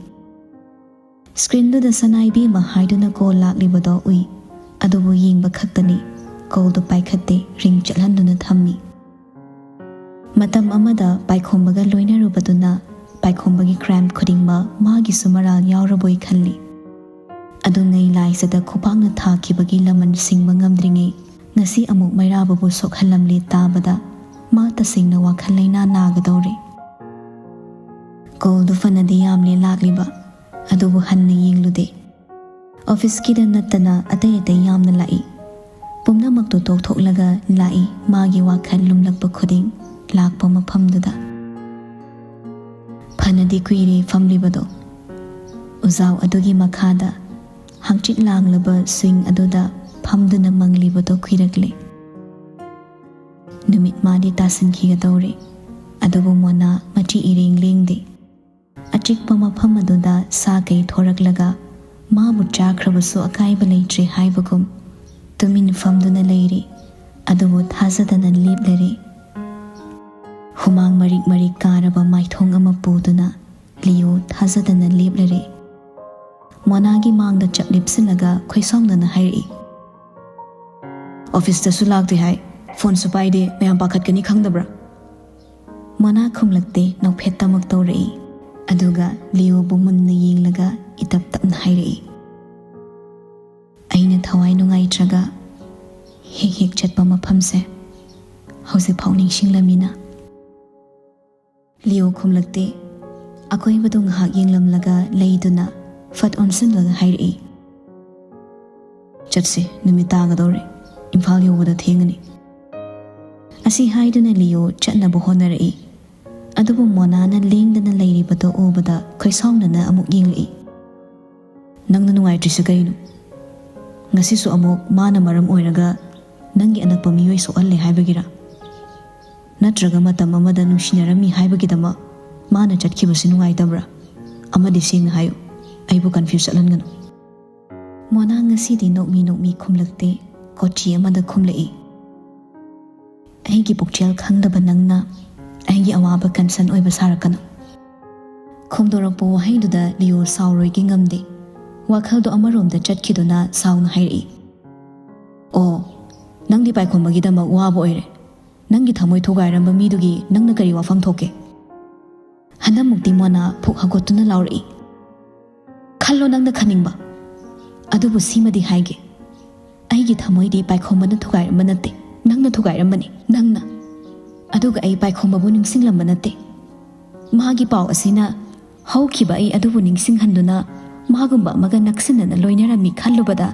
Screenꯗꯨꯗ "ꯁꯅꯥ ꯏꯕꯦꯝꯃ" ꯍꯥꯏꯗꯨꯅ call ꯂꯥꯛꯂꯤꯕꯗꯣ ꯎꯏ꯫ ꯑꯗꯨꯕꯨ ꯌꯦꯡꯕ ꯈꯛꯇꯅꯤ꯫ Callꯗꯨ ꯄꯥꯏꯈꯠꯇꯦ, ring ꯆꯠꯍꯟꯗꯨꯅ ꯊꯝꯃꯤ꯫ ꯃꯇꯝ ꯑꯃꯗ ꯄꯥꯏꯈꯣꯝꯕꯒ ꯂꯣꯏꯅꯔꯨꯕꯗꯨꯅ ꯄꯥꯏꯈꯣꯝꯕꯒꯤ crime ꯈꯨꯗꯤꯡꯃꯛ ꯃꯥꯒꯤꯁꯨ ꯃꯔꯥꯜ ꯌꯥꯎꯔꯕꯣꯏ ꯈꯜꯂꯤ꯫ ꯑꯗꯨꯉꯩ ꯂꯥꯏꯖꯥꯗ ꯈꯨꯄꯥꯛꯅ ꯊꯥꯈꯤꯕꯒꯤ ꯂꯃꯟ ꯁꯤꯡꯕ ꯉꯝꯗ꯭ꯔꯤꯉꯩ ꯉꯁꯤ ꯑꯃꯨꯛ ꯃꯩꯔꯥꯕꯕꯨ ꯁꯣꯛꯍꯜꯂꯝꯂꯦ ꯇꯥꯕꯗ ꯃꯥ ꯇꯁꯦꯡꯅ ꯋꯥꯈꯜ ꯂꯩꯅꯥ ꯅꯥꯒꯗꯧꯔꯦ꯫ Callꯗꯨ ꯐꯅꯗꯤ ꯌꯥꯝꯂꯦ ꯂꯥꯛꯂꯤꯕ, ꯑꯗꯨꯕꯨ ꯍꯟꯅ ꯌꯦꯡꯂꯨꯗꯦ꯫ Officeꯀꯤꯗ ꯅꯠꯇꯅ ꯑꯇꯩ ꯑꯇꯩ ꯌꯥꯝꯅ ꯂꯥꯛꯏ꯫ ꯄꯨꯝꯅꯃꯛꯇꯨ ꯇꯣꯛꯊꯣꯛꯂꯒ ꯂꯥꯛꯏ ꯃꯥꯒꯤ ꯋꯥꯈꯜ ꯂꯨꯝꯂꯛꯄ ꯈꯨꯗꯤꯡ ꯂꯥꯛꯄ ꯃꯐꯝꯗꯨꯗ꯫ ꯐꯅꯗꯤ ꯀꯨꯏꯔꯦ ꯐꯝꯂꯤꯕꯗꯣ꯫ ꯎꯖꯥꯎ ꯑꯗꯨꯒꯤ ꯃꯈꯥꯗ ꯍꯪꯆꯤꯠ ꯂꯥꯡꯂꯕ swing ꯑꯗꯨꯗ ꯐꯝꯗꯨꯅ ꯃꯪꯂꯤꯕꯗꯣ ꯀꯨꯏꯔꯛꯂꯦ꯫ ꯅꯨꯃꯤꯠ ꯃꯥꯗꯤ ꯇꯥꯁꯤꯟꯈꯤꯒꯗꯧꯔꯦ꯫ ꯑꯗꯨꯕꯨ ꯃꯣꯅꯥ ꯃꯆꯤ ꯏꯔꯦꯡ ꯂꯦꯡꯗꯦ꯫ ꯑꯆꯤꯛꯄ ꯃꯐꯝ ꯑꯗꯨꯗ ꯁꯥ ꯀꯩ ꯊꯣꯔꯛꯂꯒ ꯃꯥꯕꯨ ꯆꯥꯈ꯭ꯔꯕꯁꯨ ꯑꯀꯥꯏꯕ ꯂꯩꯇ꯭ꯔꯦ ꯍꯥꯏꯕꯒꯨꯝ ꯇꯨꯃꯤꯟ ꯐꯝꯗꯨꯅ ꯂꯩꯔꯤ꯫ ꯑꯗꯨꯕꯨ ꯊꯥꯖꯗꯅ ꯂꯦꯞꯂꯔꯦ꯫ ꯍꯨꯃꯥꯡ ꯃꯔꯤꯛ ꯃꯔꯤꯛ ꯀꯥꯔꯕ ꯃꯥꯏꯊꯣꯡ ꯑꯃ ꯄꯨꯗꯨꯅ ꯂꯤꯌꯣ ꯊꯥꯖꯗꯅ ꯂꯦꯞꯂꯔꯦ꯫ ꯃꯣꯅꯥꯒꯤ ꯃꯥꯡꯗ ꯆꯞ ꯂꯦꯞꯁꯤꯜꯂꯒ ꯈꯣꯏꯁꯥꯎꯅꯅ ꯍꯥꯏꯔꯛꯏ, "Officeꯇꯁꯨ ꯂꯥꯛꯇꯦ ꯍꯥꯏ, phoneꯁꯨ ꯄꯥꯏꯗꯦ, ꯃꯌꯥꯝ ꯄꯥꯈꯠꯀꯅꯤ ꯈꯪꯗꯕ꯭ꯔꯥ?" ꯃꯣꯅꯥ ꯈꯨꯝꯂꯛꯇꯦ, ꯅꯣꯛꯐꯦꯠꯇꯃꯛ ꯇꯧꯔꯛꯏ꯫ ꯑꯗꯨꯒ ꯂꯤꯌꯣꯕꯨ ꯃꯨꯟꯅ ꯌꯦꯡꯂꯒ ꯏꯇꯞ ꯇꯞꯅ ꯍꯥꯏꯔꯛꯏ, "ꯑꯩꯅ ꯊꯋꯥꯏ ꯅꯨꯡꯉꯥꯏꯇ꯭ꯔꯒ ꯍꯦꯛ ꯍꯦꯛ ꯆꯠꯄ ꯃꯐꯝꯁꯦ ꯍꯧꯖꯤꯛꯐꯥꯎ ꯅꯤꯡꯁꯤꯡꯂꯝꯃꯤꯅ?" ꯂꯤꯌꯣ ꯈꯨꯝꯂꯛꯇꯦ꯫ ꯑꯀꯣꯏꯕꯗꯨ ꯉꯥꯏꯍꯥꯛ ꯌꯦꯡꯂꯝꯂꯒ ꯂꯩꯗꯨꯅ ꯐꯠ ꯑꯣꯟꯁꯤꯜꯂꯒ ꯍꯥꯏꯔꯛꯏ, "ꯆꯠꯁꯦ, ꯅꯨꯃꯤꯠ ꯇꯥꯒꯗꯧꯔꯦ꯫ ꯏꯝꯐꯥꯜ ꯌꯧꯕꯗ ꯊꯦꯡꯉꯅꯤ꯫" ꯑꯁꯤ ꯍꯥꯏꯗꯨꯅ ꯂꯤꯌꯣ ꯆꯠꯅꯕ ꯍꯣꯠꯅꯔꯛꯏ꯫ ꯑꯗꯨꯕꯨ ꯃꯣꯅꯥꯅ ꯂꯦꯡꯗꯅ ꯂꯩꯔꯤꯕꯗꯣ ꯎꯕꯗ ꯈꯣꯏꯁꯥꯎꯅꯅ ꯑꯃꯨꯛ ꯌꯦꯡꯂꯛꯏ꯫ "ꯅꯪꯅ ꯅꯨꯡꯉꯥꯏꯇ꯭ꯔꯤꯁꯤ ꯀꯩꯅꯣ? ꯉꯁꯤꯁꯨ ꯑꯃꯨꯛ ꯃꯥꯅ ꯃꯔꯝ ꯑꯣꯏꯔꯒ ꯅꯪꯒꯤ ꯑꯅꯛꯄ ꯃꯤꯑꯣꯏ ꯁꯣꯛꯍꯜꯂꯦ ꯍꯥꯏꯕꯒꯤꯔꯥ? ꯅꯠꯇ꯭ꯔꯒ ꯃꯇꯝ ꯑꯃꯗ ꯅꯨꯡꯁꯤꯅꯔꯝꯃꯤ ꯍꯥꯏꯕꯒꯤꯗꯃꯛ ꯃꯥꯅ ꯆꯠꯈꯤꯕꯁꯤ ꯅꯨꯡꯉꯥꯏꯇꯕ꯭ꯔꯥ? ꯑꯃꯗꯤ ꯁꯦꯡꯅ ꯍꯥꯏꯌꯨ, ꯑꯩꯕꯨ ꯀꯟꯐ꯭ꯌꯨꯁ ꯆꯠꯍꯟꯒꯅꯨ꯫" ꯃꯣꯅꯥ ꯉꯁꯤꯗꯤ ꯅꯣꯛꯃꯤ ꯅꯣꯛꯃꯤ ꯈꯨꯝꯂꯛꯇꯦ, ꯀꯣꯆꯤ ꯑꯃꯗ ꯈꯨꯝꯂꯛꯏ꯫ "ꯑꯩꯒꯤ ꯄꯨꯛꯆꯦꯜ ꯈꯪꯗꯕ ꯅꯪꯅ ꯑꯩꯒꯤ ꯑꯋꯥꯕ ꯀꯟꯁꯔꯟ ꯑꯣꯏꯕ ꯁꯥꯔꯛꯀꯅꯨ꯫" ꯈꯣꯝꯗꯣꯔꯛꯄ ꯋꯥꯍꯩꯗꯨꯗ ꯂꯤꯑꯣ ꯁꯥꯎꯔꯣꯏꯒꯦ ꯉꯝꯗꯦ꯫ ꯋꯥꯈꯜꯗꯣ ꯑꯃꯔꯣꯝꯗ ꯆꯠꯈꯤꯗꯨꯅ ꯁꯥꯎꯅ ꯍꯥꯏꯔꯛꯏ, "ꯑꯣ, ꯅꯪꯗꯤ ꯄꯥꯏꯈꯣꯝꯕꯒꯤꯗꯃꯛ ꯋꯥꯕ ꯑꯣꯏꯔꯦ꯫ ꯅꯪꯒꯤ ꯊꯃꯣꯏ ꯊꯨꯒꯥꯏꯔꯝꯕ ꯃꯤꯗꯨꯒꯤ ꯅꯪꯅ ꯀꯔꯤ ꯋꯥꯐꯝ ꯊꯣꯛꯀꯦ?" ꯍꯟꯗꯛꯃꯨꯛꯇꯤ ꯃꯣꯅꯥ ꯐꯨꯛ ꯍꯧꯒꯠꯇꯨꯅ ꯂꯥꯎꯔꯛꯏ, "ꯈꯜꯂꯣ ꯅꯪꯅ ꯈꯟꯅꯤꯡꯕ꯫ ꯑꯗꯨꯕꯨ ꯁꯤꯃꯗꯤ ꯍꯥꯏꯒꯦ, ꯑꯩꯒꯤ ꯊꯃꯣꯏꯗꯤ ꯄꯥꯏꯈꯣꯝꯕꯅ ꯊꯨꯒꯥꯏꯔꯝꯕ ꯅꯠꯇꯦ, ꯅꯪꯅ ꯊꯨꯒꯥꯏꯔꯝꯕꯅꯤ, ꯅꯪꯅ꯫ ꯑꯗꯨꯒ ꯑꯩ ꯄꯥꯏꯈꯣꯝꯕꯕꯨ ꯅꯤꯡꯁꯤꯡꯂꯝꯕ ꯅꯠꯇꯦ꯫ ꯃꯥꯒꯤ ꯄꯥꯎ ꯑꯁꯤꯅ ꯍꯧꯈꯤꯕ ꯑꯩ ꯑꯗꯨꯕꯨ ꯅꯤꯡꯁꯤꯡꯍꯟꯗꯨꯅ ꯃꯥꯒꯨꯝꯕ ꯑꯃꯒ ꯅꯛꯁꯤꯟꯅꯅ ꯂꯣꯏꯅꯔꯝꯃꯤ ꯈꯜꯂꯨꯕꯗ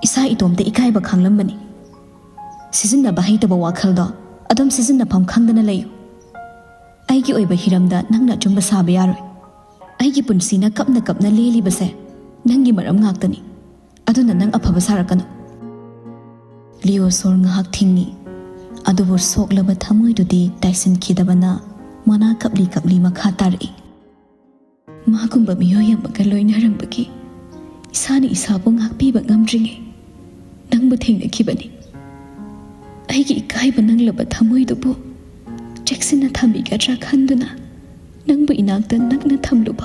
ꯏꯁꯥ ꯏꯇꯣꯝꯇ ꯏꯀꯥꯏꯕ ꯈꯪꯂꯝꯕꯅꯤ꯫ ꯁꯤꯖꯤꯟꯅꯕ ꯍꯩꯇꯕ ꯋꯥꯈꯜꯗꯣ ꯑꯗꯨꯝ ꯁꯤꯖꯤꯟꯅꯐꯝ ꯈꯪꯗꯅ ꯂꯩꯌꯨ꯫ ꯑꯩꯒꯤ ꯑꯣꯏꯕ ꯍꯤꯔꯝꯗ ꯅꯪꯅ ꯑꯆꯨꯝꯕ ꯁꯥꯕ ꯌꯥꯔꯣꯏ꯫ ꯑꯩꯒꯤ ꯄꯨꯟꯁꯤꯅ ꯀꯞꯅ ꯀꯞꯅ ꯂꯦꯜꯂꯤꯕꯁꯦ ꯅꯪꯒꯤ ꯃꯔꯝ ꯉꯥꯛꯇꯅꯤ꯫ ꯑꯗꯨꯅ ꯅꯪ ꯑꯐꯕ ꯁꯥꯔꯛꯀꯅꯨ꯫" ꯂꯤꯑꯣ ꯁꯣꯔ ꯉꯥꯏꯍꯥꯛ ꯊꯤꯡꯉꯤ, ꯑꯗꯨꯕꯨ ꯁꯣꯛꯂꯕ ꯊꯃꯣꯏꯗꯨꯗꯤ ꯇꯥꯏꯁꯤꯟꯈꯤꯗꯕꯅ ꯃꯣꯅꯥ ꯀꯞꯂꯤ ꯀꯞꯂꯤ ꯃꯈꯥ ꯇꯥꯔꯛꯏ꯫ "ꯃꯥꯒꯨꯝꯕ ꯃꯤꯑꯣꯏ ꯑꯃꯒ ꯂꯣꯏꯅꯔꯝꯕꯒꯤ ꯏꯁꯥꯅ ꯏꯁꯥꯕꯨ ꯉꯥꯛꯄꯤꯕ ꯉꯝꯗ꯭ꯔꯤꯉꯩ ꯅꯪꯕꯨ ꯊꯦꯡꯅꯈꯤꯕꯅꯤ꯫ ꯑꯩꯒꯤ ꯏꯀꯥꯏꯕ ꯅꯪꯂꯕ ꯊꯃꯣꯏꯗꯨꯕꯨ ꯆꯦꯛꯁꯤꯟꯅ ꯊꯝꯕꯤꯒꯗ꯭ꯔꯥ ꯈꯟꯗꯨꯅ ꯅꯪꯕꯨ ꯏꯅꯥꯛꯇ ꯅꯛꯅ ꯊꯝꯂꯨꯕ꯫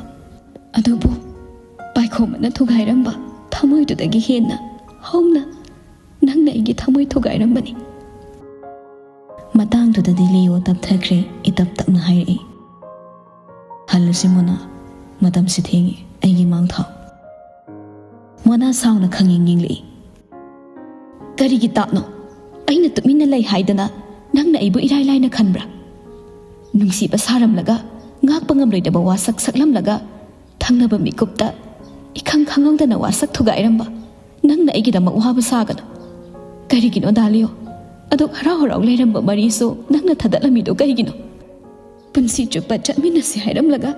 ꯑꯗꯨꯕꯨ ꯄꯥꯏꯈꯣꯝꯕꯅ ꯊꯨꯒꯥꯏꯔꯝꯕ ꯊꯃꯣꯏꯗꯨꯗꯒꯤ ꯍꯦꯟꯅ ꯍꯧꯅ ꯅꯪꯅ ꯑꯩꯒꯤ ꯊꯃꯣꯏ ꯊꯨꯒꯥꯏꯔꯝꯕꯅꯤ꯫" ꯃꯇꯥꯡꯗꯨꯗꯗꯤ ꯂꯤꯑꯣ ꯇꯞꯊꯈ꯭ꯔꯦ, ꯏꯇꯞ ꯇꯞꯅ ꯍꯥꯏꯔꯛꯏ, "ꯍꯜꯂꯁꯤ ꯃꯣꯅꯥ, ꯃꯇꯝꯁꯤ ꯊꯦꯡꯉꯤ, ꯑꯩꯒꯤ ꯃꯥꯡ ꯊꯥꯎ꯫" ꯃꯣꯅꯥ ꯁꯥꯎꯅ ꯈꯪꯌꯦꯡ ꯌꯦꯡꯂꯛꯏ꯫ "ꯀꯔꯤꯒꯤ ꯇꯥꯞꯅꯣ? ꯑꯩꯅ ꯇꯨꯃꯤꯟꯅ ꯂꯩ ꯍꯥꯏꯗꯅ ꯅꯪꯅ ꯑꯩꯕꯨ ꯏꯔꯥꯏ ꯂꯥꯏꯅ ꯈꯟꯕ꯭ꯔꯥ? ꯅꯨꯡꯁꯤꯕ ꯁꯥꯔꯝꯂꯒ, ꯉꯥꯛꯄ ꯉꯝꯂꯣꯏꯗꯕ ꯋꯥꯁꯛ ꯁꯛꯂꯝꯂꯒ, ꯊꯪꯅꯕ ꯃꯤꯀꯨꯞꯇ ꯏꯈꯪ ꯈꯪꯍꯧꯗꯅ ꯋꯥꯁꯛ ꯊꯨꯒꯥꯏꯔꯝꯕ ꯅꯪꯅ ꯑꯩꯒꯤꯗꯃꯛ ꯋꯥꯕ ꯁꯥꯒꯅꯨ꯫ ꯀꯔꯤꯒꯤꯅꯣ ꯗꯥꯂꯤꯑꯣ? ꯑꯗꯨꯛ ꯍꯔꯥꯎ ꯍꯔꯥꯎ ꯂꯩꯔꯝꯕ ꯃꯔꯤꯁꯨ ꯅꯪꯅ ꯊꯗꯠꯂꯝꯃꯤꯗꯨ ꯀꯩꯒꯤꯅꯣ?" ꯄꯨꯟꯁꯤ ꯆꯨꯞꯄ ꯆꯠꯃꯤꯟꯅꯁꯤ ꯍꯥꯏꯔꯝꯂꯒ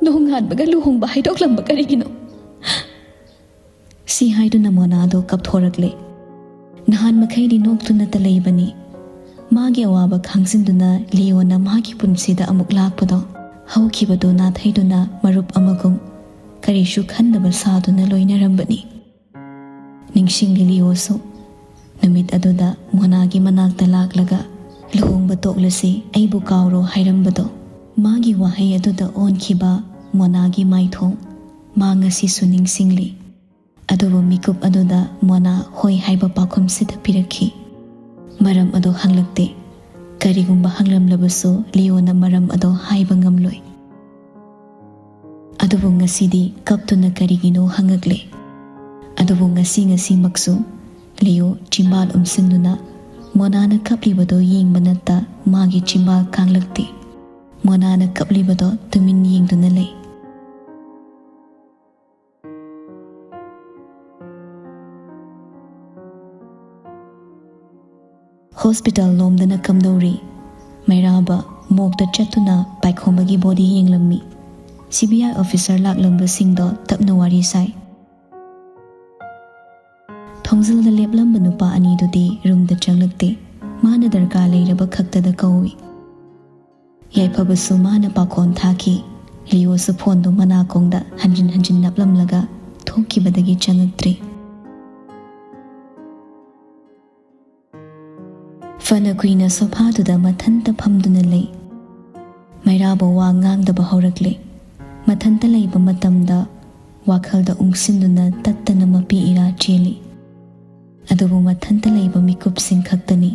ꯅꯣꯡꯉꯥꯟꯕꯒ ꯂꯨꯍꯣꯡꯕ ꯍꯥꯏꯗꯣꯛꯂꯝꯕ ꯀꯔꯤꯒꯤꯅꯣ? ꯁꯤ ꯍꯥꯏꯗꯨꯅ ꯃꯣꯅꯥꯗꯣ ꯀꯞꯊꯣꯔꯛꯂꯦ꯫ ꯅꯍꯥꯟ ꯃꯈꯩꯗꯤ ꯅꯣꯛꯇꯨꯅꯇ ꯂꯩꯕꯅꯤ꯫ ꯃꯥꯒꯤ ꯑꯋꯥꯕ ꯈꯥꯡꯖꯤꯟꯗꯨꯅ ꯂꯤꯌꯣꯅ ꯃꯥꯒꯤ ꯄꯨꯟꯁꯤꯗ ꯑꯃꯨꯛ ꯂꯥꯛꯄꯗꯣ, ꯍꯧꯈꯤꯕꯗꯨ ꯅꯥꯊꯩꯗꯨꯅ ꯃꯔꯨꯞ ꯑꯃꯒꯨꯝ ꯀꯔꯤꯁꯨ ꯈꯟꯗꯕ ꯁꯥꯗꯨꯅ ꯂꯣꯏꯅꯔꯝꯕꯅꯤ꯫ ꯅꯤꯡꯁꯤꯡꯂꯤ ꯂꯤꯌꯣꯁꯨ ꯅꯨꯃꯤꯠ ꯑꯗꯨꯗ ꯃꯣꯅꯥꯒꯤ ꯃꯅꯥꯛꯇ ꯂꯥꯛꯂꯒ "ꯂꯨꯍꯣꯡꯕ ꯇꯣꯛꯂꯁꯤ, ꯑꯩꯕꯨ ꯀꯥꯎꯔꯣ" ꯍꯥꯏꯔꯝꯕꯗꯣ꯫ ꯃꯥꯒꯤ ꯋꯥꯍꯩ ꯑꯗꯨꯗ ꯑꯣꯟꯈꯤꯕ ꯃꯣꯅꯥꯒꯤ ꯃꯥꯏꯊꯣꯡ ꯃꯥ ꯉꯁꯤꯁꯨ ꯅꯤꯡꯁꯤꯡꯂꯤ꯫ ꯑꯗꯨꯕꯨ ꯃꯤꯀꯨꯞ ꯑꯗꯨꯗ ꯃꯣꯅꯥ ꯍꯣꯏ ꯍꯥꯏꯕ ꯄꯥꯎꯈꯨꯝꯁꯤꯗ ꯄꯤꯔꯛꯈꯤ꯫ ꯃꯔꯝ ꯑꯗꯨ ꯍꯪꯂꯛꯇꯦ꯫ ꯀꯔꯤꯒꯨꯝꯕ ꯍꯪꯂꯝꯂꯕꯁꯨ ꯂꯤꯌꯣꯅ ꯃꯔꯝ ꯑꯗꯨ ꯍꯥꯏꯕ ꯉꯝꯂꯣꯏ꯫ ꯑꯗꯨꯕꯨ ꯉꯁꯤꯗꯤ ꯀꯞꯇꯨꯅ ꯀꯔꯤꯒꯤꯅꯣ ꯍꯪꯉꯛꯂꯦ꯫ ꯑꯗꯨꯕꯨ ꯉꯁꯤ ꯉꯁꯤꯃꯛꯁꯨ ꯂꯤꯌꯣ ꯆꯤꯝꯕꯥꯜ ꯎꯝꯁꯤꯟꯗꯨꯅ ꯃꯣꯅꯥꯅ ꯀꯞꯂꯤꯕꯗꯨ ꯌꯦꯡꯕ ꯅꯠꯇ ꯃꯥꯒꯤ ꯆꯤꯝꯕꯥꯜ ꯀꯥꯡꯂꯛꯇꯦ꯫ ꯃꯣꯅꯥꯅ ꯀꯞꯂꯤꯕꯗꯣ ꯇꯨꯃꯤꯟ ꯌꯦꯡꯗꯨꯅ ꯂꯩ꯫ ꯍꯣꯁꯄꯤꯇꯥꯜ ꯂꯣꯝꯗꯅ ꯀꯝꯗꯧꯔꯤ? ꯃꯩꯔꯥꯕ ꯃꯣꯛꯇ ꯆꯠꯇꯨꯅ ꯄꯥꯏꯈꯣꯝꯕꯒꯤ ꯕꯣꯗꯤ ꯌꯦꯡꯂꯝꯃꯤ꯫ ꯁꯤ ꯕꯤ ꯑꯥꯏ ꯑꯣꯐꯤꯁꯔ ꯂꯥꯛꯂꯝꯕꯁꯤꯡꯗꯣ ꯇꯞꯅ ꯋꯥꯔꯤ ꯁꯥꯏ꯫ ꯊꯣꯡꯖꯤꯜꯗ ꯂꯦꯞꯂꯝꯕ ꯅꯨꯄꯥ ꯑꯅꯤꯗꯨꯗꯤ ꯔꯨꯝꯗ ꯆꯪꯂꯛꯇꯦ꯫ ꯃꯥꯅ ꯗꯔꯀꯥꯔ ꯂꯩꯔꯕ ꯈꯛꯇꯗ ꯀꯧꯏ꯫ ꯌꯥꯏꯐꯕꯁꯨ ꯃꯥꯅ ꯄꯥꯈꯣꯟ ꯊꯥꯈꯤ꯫ ꯂꯤꯌꯣꯁꯨ ꯐꯣꯟꯗꯨ ꯃꯅꯥꯀꯣꯡꯗ ꯍꯟꯖꯤꯟ ꯍꯟꯖꯤꯟ ꯅꯞꯂꯝꯂꯒ ꯊꯣꯛꯈꯤꯕꯗꯒꯤ ꯆꯪꯉꯛꯇ꯭ꯔꯤ꯫ ꯐꯅ ꯀꯨꯏꯅ ꯁꯣꯐꯥꯗꯨꯗ ꯃꯊꯟꯇ ꯐꯝꯗꯨꯅ ꯂꯩ꯫ ꯃꯩꯔꯥꯕ ꯋꯥ ꯉꯥꯡꯗꯕ ꯍꯧꯔꯛꯂꯦ꯫ ꯃꯊꯟꯇ ꯂꯩꯕ ꯃꯇꯝꯗ ꯋꯥꯈꯜꯗ ꯎꯪꯁꯤꯟꯗꯨꯅ ꯇꯠꯇꯅ ꯃꯄꯤ ꯏꯔꯥ ꯆꯦꯜꯂꯤ꯫ ꯑꯗꯨꯕꯨ ꯃꯊꯟꯇ ꯂꯩꯕ ꯃꯤꯀꯨꯞꯁꯤꯡ ꯈꯛꯇꯅꯤ꯫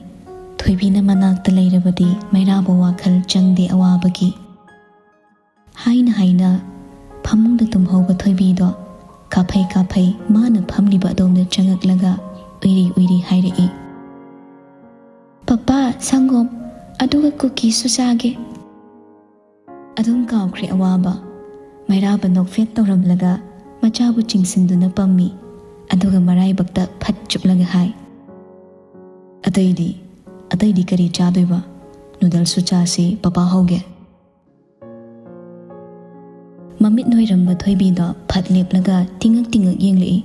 ꯊꯣꯏꯕꯤꯅ ꯃꯅꯥꯛꯇ ꯂꯩꯔꯕꯗꯤ ꯃꯩꯔꯥꯕ ꯋꯥꯈꯜ ꯆꯪꯗꯦ ꯑꯋꯥꯕꯒꯤ꯫ ꯍꯥꯏꯅ ꯍꯥꯏꯅ ꯐꯃꯨꯡꯗ ꯇꯨꯝꯍꯧꯕ ꯊꯣꯏꯕꯤꯗꯣ ꯀꯥꯐꯩ ꯀꯥꯐꯩ ꯃꯥꯅ ꯐꯝꯂꯤꯕ ꯑꯗꯣꯝꯗ ꯆꯪꯉꯛꯂꯒ ꯎꯏꯔꯤ ꯎꯏꯔꯤ ꯍꯥꯏꯔꯛꯏ, "ꯄꯄꯥ, ꯁꯪꯒꯣꯝ, ꯑꯗꯨꯒ ꯀꯨꯀꯤꯁꯨ ꯆꯥꯒꯦ꯫" ꯑꯗꯨꯝ ꯀꯥꯎꯈ꯭ꯔꯦ ꯑꯋꯥꯕ꯫ ꯃꯩꯔꯥꯕ ꯅꯣꯛꯐꯦꯠ ꯇꯧꯔꯝꯂꯒ ꯃꯆꯥꯕꯨ ꯆꯤꯡꯁꯤꯟꯗꯨꯅ ꯄꯝꯃꯤ꯫ ꯑꯗꯨꯒ ꯃꯔꯥꯏꯕꯛꯇ ꯐꯠ ꯆꯨꯞꯂꯒ ꯍꯥꯏ, "ꯑꯇꯩꯗꯤ, ꯑꯇꯩꯗꯤ ꯀꯔꯤ ꯆꯥꯗꯣꯏꯕ? ꯅꯨꯗꯜꯁꯨ ꯆꯥꯁꯤ, ꯄꯄꯥ ꯍꯧꯒꯦ꯫" ꯅꯣꯏꯔꯝꯕ ꯊꯣꯏꯕꯤꯗꯣ ꯐꯠ ꯂꯦꯞꯂꯒ ꯇꯤꯡꯉꯛ ꯇꯤꯡꯉꯛ ꯌꯦꯡꯂꯛꯏ꯫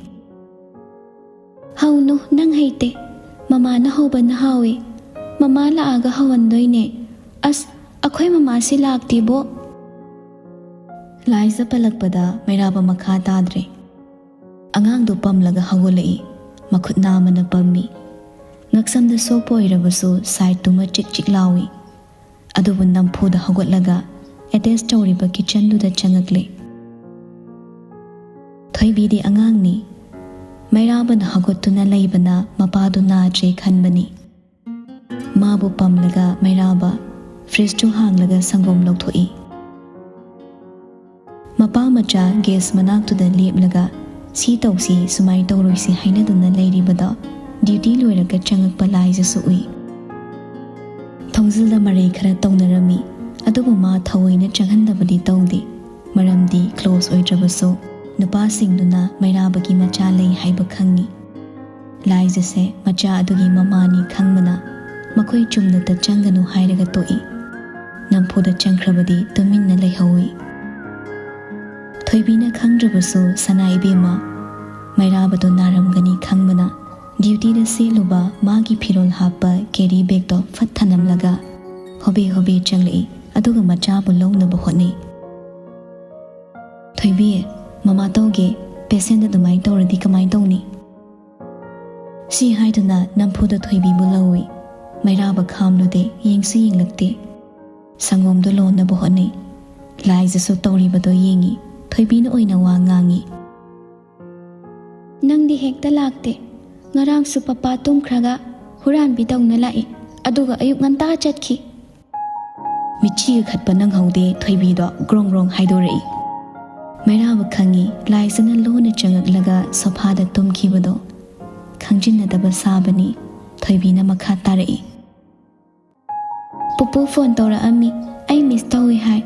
"ꯍꯧꯅꯨ, ꯅꯪ ꯍꯩꯇꯦ꯫ ꯃꯃꯥꯅ ꯍꯧꯕꯅ ꯍꯥꯎꯏ꯫ ꯃꯃꯥ ꯂꯥꯛꯑꯒ ꯍꯧꯍꯟꯗꯣꯏꯅꯦ꯫ ꯑꯁ, ꯑꯩꯈꯣꯏ ꯃꯃꯥꯁꯤ ꯂꯥꯛꯇꯦꯕꯣ꯫" ꯂꯥꯏꯖ ꯄꯜꯂꯛꯄꯗ ꯃꯩꯔꯥꯕ ꯃꯈꯥ ꯇꯥꯗ꯭ꯔꯦ꯫ ꯑꯉꯥꯡꯗꯣ ꯄꯝꯂꯒ ꯍꯧꯒꯠꯂꯛꯏ꯫ ꯃꯈꯨꯠ ꯅꯥꯝꯃꯅ ꯄꯝꯃꯤ꯫ ꯉꯛꯁꯝꯗ ꯁꯣꯛꯄ ꯑꯣꯏꯔꯕꯁꯨ ꯁꯥꯏꯠꯇꯨꯃ ꯆꯤꯛ ꯆꯤꯛ ꯂꯥꯎꯏ꯫ ꯑꯗꯨꯕꯨ ꯅꯝꯐꯨꯗ ꯍꯧꯒꯠꯂꯒ ꯑꯦꯇꯦꯆ ꯇꯧꯔꯤꯕ ꯀꯤꯠꯆꯟꯗꯨꯗ ꯆꯪꯉꯛꯂꯦ꯫ ꯊꯣꯏꯕꯤꯗꯤ ꯑꯉꯥꯡꯅꯤ꯫ ꯃꯩꯔꯥꯕꯅ ꯍꯧꯒꯠꯇꯨꯅ ꯂꯩꯕꯅ ꯃꯄꯥꯗꯨ ꯅꯥꯗ꯭ꯔꯦ ꯈꯟꯕꯅꯤ꯫ ꯃꯥꯕꯨ ꯄꯝꯂꯒ ꯃꯩꯔꯥꯕ ꯐ꯭ꯔꯤꯖꯇꯨ ꯍꯥꯡꯂꯒ ꯁꯪꯒꯣꯝ ꯂꯧꯊꯣꯛꯏ꯫ ꯃꯄꯥ ꯃꯆꯥ ꯒꯦꯁ ꯃꯅꯥꯛꯇꯨꯗ ꯂꯦꯞꯂꯒ "ꯁꯤ ꯇꯧꯁꯤ, ꯁꯨꯃꯥꯏ ꯇꯧꯔꯣꯏꯁꯤ" ꯍꯥꯏꯅꯗꯨꯅ ꯂꯩꯔꯤꯕꯗꯣ ꯗ꯭ꯌꯨꯇꯤ ꯂꯣꯏꯔꯒ ꯆꯪꯉꯛꯄ ꯂꯥꯏꯖꯁꯨ ꯎꯏ꯫ ꯊꯣꯡꯖꯤꯜꯗ ꯃꯔꯩ ꯈꯔ ꯇꯧꯅꯔꯝꯃꯤ, ꯑꯗꯨꯕꯨ ꯃꯥ ꯊꯑꯣꯏꯅ ꯆꯪꯍꯟꯗꯕꯗꯤ ꯇꯧꯗꯦ꯫ ꯃꯔꯝꯗꯤ ꯀ꯭ꯂꯣꯁ ꯑꯣꯏꯗ꯭ꯔꯕꯁꯨ ꯅꯨꯄꯥꯁꯤꯡꯗꯨꯅ ꯃꯩꯔꯥꯕꯒꯤ ꯃꯆꯥ ꯂꯩ ꯍꯥꯏꯕ ꯈꯪꯉꯤ꯫ ꯂꯥꯏꯖꯁꯦ ꯃꯆꯥ ꯑꯗꯨꯒꯤ ꯃꯃꯥꯅꯤ ꯈꯪꯕꯅ ꯃꯈꯣꯏ ꯆꯨꯝꯅꯇ ꯆꯪꯒꯅꯨ ꯍꯥꯏꯔꯒ ꯇꯣꯛꯏ꯫ ꯅꯝꯐꯨꯗ ꯆꯪꯈ꯭ꯔꯕꯗꯤ ꯇꯨꯃꯤꯟꯅ ꯂꯩꯍꯧꯏ꯫ ꯊꯣꯏꯕꯤꯅ ꯈꯪꯗ꯭ꯔꯕꯁꯨ ꯁꯅꯥ ꯏꯕꯦꯝꯃ ꯃꯩꯔꯥꯕꯗꯣ ꯅꯥꯔꯝꯒꯅꯤ ꯈꯪꯕꯅ ꯗ꯭ꯌꯨꯇꯤꯗ ꯁꯦꯠꯂꯨꯕ ꯃꯥꯒꯤ ꯐꯤꯔꯣꯜ ꯍꯥꯞꯄ ꯀꯦꯔꯤ ꯕꯦꯒꯇꯣ ꯐꯠ ꯊꯅꯝꯂꯒ ꯍꯣꯕꯦ ꯍꯣꯕꯦ ꯆꯪꯂꯛꯏ, ꯑꯗꯨꯒ ꯃꯆꯥꯕꯨ ꯂꯧꯅꯕ ꯍꯣꯠꯅꯩ꯫ "ꯊꯣꯏꯕꯤ, ꯃꯃꯥ ꯇꯧꯒꯦ, ꯄꯦꯁꯦꯟꯗ ꯑꯗꯨꯃꯥꯏꯅ ꯇꯧꯔꯗꯤ ꯀꯃꯥꯏꯅ ꯇꯧꯅꯤ?" ꯁꯤ ꯍꯥꯏꯗꯨꯅ ꯅꯝꯐꯨꯗ ꯊꯣꯏꯕꯤꯕꯨ ꯂꯧꯏ꯫ ꯃꯩꯔꯥꯕ ꯈꯥꯝꯂꯨꯗꯦ, ꯌꯦꯡꯁꯨ ꯌꯦꯡꯂꯛꯇꯦ꯫ ꯁꯪꯒꯣꯝꯗꯣ ꯂꯣꯟꯅꯕ ꯍꯣꯠꯅꯩ꯫ ꯂꯥꯏꯖꯁꯨ ꯇꯧꯔꯤꯕꯗꯣ ꯌꯦꯡꯏ꯫ ꯊꯣꯏꯕꯤꯅ ꯑꯣꯏꯅ ꯋꯥ ꯉꯥꯡꯏ꯫ "ꯅꯪꯗꯤ ꯍꯦꯛꯇ ꯂꯥꯛꯇꯦ꯫ ꯉꯔꯥꯡꯁꯨ ꯄꯄꯥ ꯇꯨꯝꯈ꯭ꯔꯒ ꯍꯨꯔꯥꯟꯕꯤꯗꯧꯅ ꯂꯥꯛꯏ, ꯑꯗꯨꯒ ꯑꯌꯨꯛ ꯉꯟꯇꯥ ꯆꯠꯈꯤ꯫" ꯃꯤꯠꯆꯤꯒ ꯈꯠꯄ ꯅꯪꯍꯧꯗꯦ ꯊꯣꯏꯕꯤꯗꯣ ꯒ꯭ꯔꯣꯡ ꯒ꯭ꯔꯣꯡ ꯍꯥꯏꯗꯣꯔꯛꯏ꯫ ꯃꯩꯔꯥꯕ ꯈꯪꯏ, ꯂꯥꯏꯖꯅ ꯂꯣꯟꯅ ꯆꯪꯉꯛꯂꯒ ꯁꯣꯐꯥꯗ ꯇꯨꯝꯈꯤꯕꯗꯣ꯫ ꯈꯪꯖꯤꯟꯅꯗꯕ ꯁꯥꯕꯅꯤ꯫ ꯊꯣꯏꯕꯤꯅ ꯃꯈꯥ ꯇꯥꯔꯛꯏ꯫ "ꯄꯨꯄꯨ ꯐꯣꯟ ꯇꯧꯔꯛꯑꯝꯃꯤ, ꯑꯩ ꯃꯤꯁ ꯇꯧꯏ ꯍꯥꯏ꯫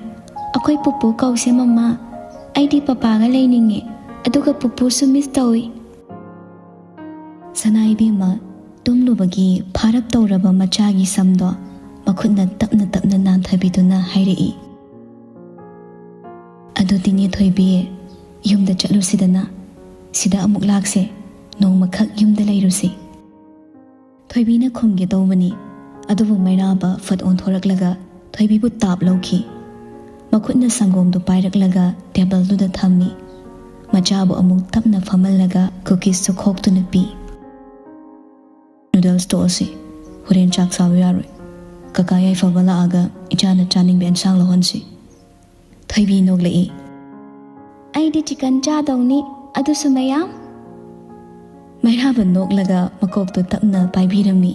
ꯑꯩꯈꯣꯏ ꯄꯨꯄꯨ ꯀꯧꯁꯦ ꯃꯃꯥ꯫ ꯑꯩꯗꯤ ꯄꯄꯥꯒ ꯂꯩꯅꯤꯡꯉꯦ, ꯑꯗꯨꯒ ꯄꯨꯄꯨꯁꯨ ꯃꯤꯁ ꯇꯧꯏ꯫" ꯁꯅꯥ ꯏꯕꯦꯝꯃ ꯇꯨꯝꯂꯨꯕꯒꯤ ꯐꯥꯔꯞ ꯇꯧꯔꯕ ꯃꯆꯥꯒꯤ ꯁꯝꯗꯣ ꯃꯈꯨꯠꯅ ꯇꯞꯅ ꯇꯞꯅ ꯅꯥꯟꯊꯕꯤꯗꯨꯅ ꯍꯥꯏꯔꯛꯏ꯫ "ꯑꯗꯨꯗꯤꯅꯦ ꯊꯣꯏꯕꯤ, ꯌꯨꯝꯗ ꯆꯠꯂꯨꯁꯤꯗꯅ꯫ ꯁꯤꯗ ꯑꯃꯨꯛ ꯂꯥꯛꯁꯦ, ꯅꯣꯡꯃꯈꯛ ꯌꯨꯝꯗ ꯂꯩꯔꯨꯁꯤ꯫" ꯊꯣꯏꯕꯤꯅ ꯈꯨꯝꯒꯦ ꯇꯧꯕꯅꯤ, ꯑꯗꯨꯕꯨ ꯃꯩꯔꯥꯕ ꯐꯠ ꯑꯣꯟꯊꯣꯔꯛꯂꯒ ꯊꯣꯏꯕꯤꯕꯨ ꯇꯥꯞ ꯂꯧꯈꯤ꯫ ꯃꯈꯨꯠꯅ ꯁꯪꯒꯣꯝꯗꯨ ꯄꯥꯏꯔꯛꯂꯒ ꯇꯦꯕꯜꯗꯨꯗ ꯊꯝꯃꯤ꯫ ꯃꯆꯥꯕꯨ ꯑꯃꯨꯛ ꯇꯞꯅ ꯐꯝꯍꯜꯂꯒ ꯀꯨꯀꯤꯁꯇꯨ ꯈꯣꯛꯇꯨꯅ ꯄꯤ꯫ "ꯅꯨꯗꯜꯁ ꯇꯣꯛꯑꯁꯤ, ꯍꯣꯔꯦꯟ ꯆꯥꯛ ꯆꯥꯕ ꯌꯥꯔꯣꯏ꯫ ꯀꯀꯥ ꯌꯥꯏꯐꯕ ꯂꯥꯛꯑꯒ ꯏꯆꯥꯅ ꯆꯥꯅꯤꯡꯕ ꯑꯦꯟꯁꯥꯡ ꯂꯧꯍꯟꯁꯤ꯫" ꯊꯣꯏꯕꯤ ꯅꯣꯛꯂꯛꯏ꯫ "ꯑꯩꯗꯤ ꯆꯤꯀꯟ ꯆꯥꯗꯧꯅꯤ, ꯑꯗꯨꯁꯨ ꯃꯌꯥꯝ꯫" ꯃꯩꯔꯥꯕ ꯅꯣꯛꯂꯒ ꯃꯀꯣꯛꯇꯨ ꯇꯞꯅ ꯄꯥꯏꯕꯤꯔꯝꯃꯤ꯫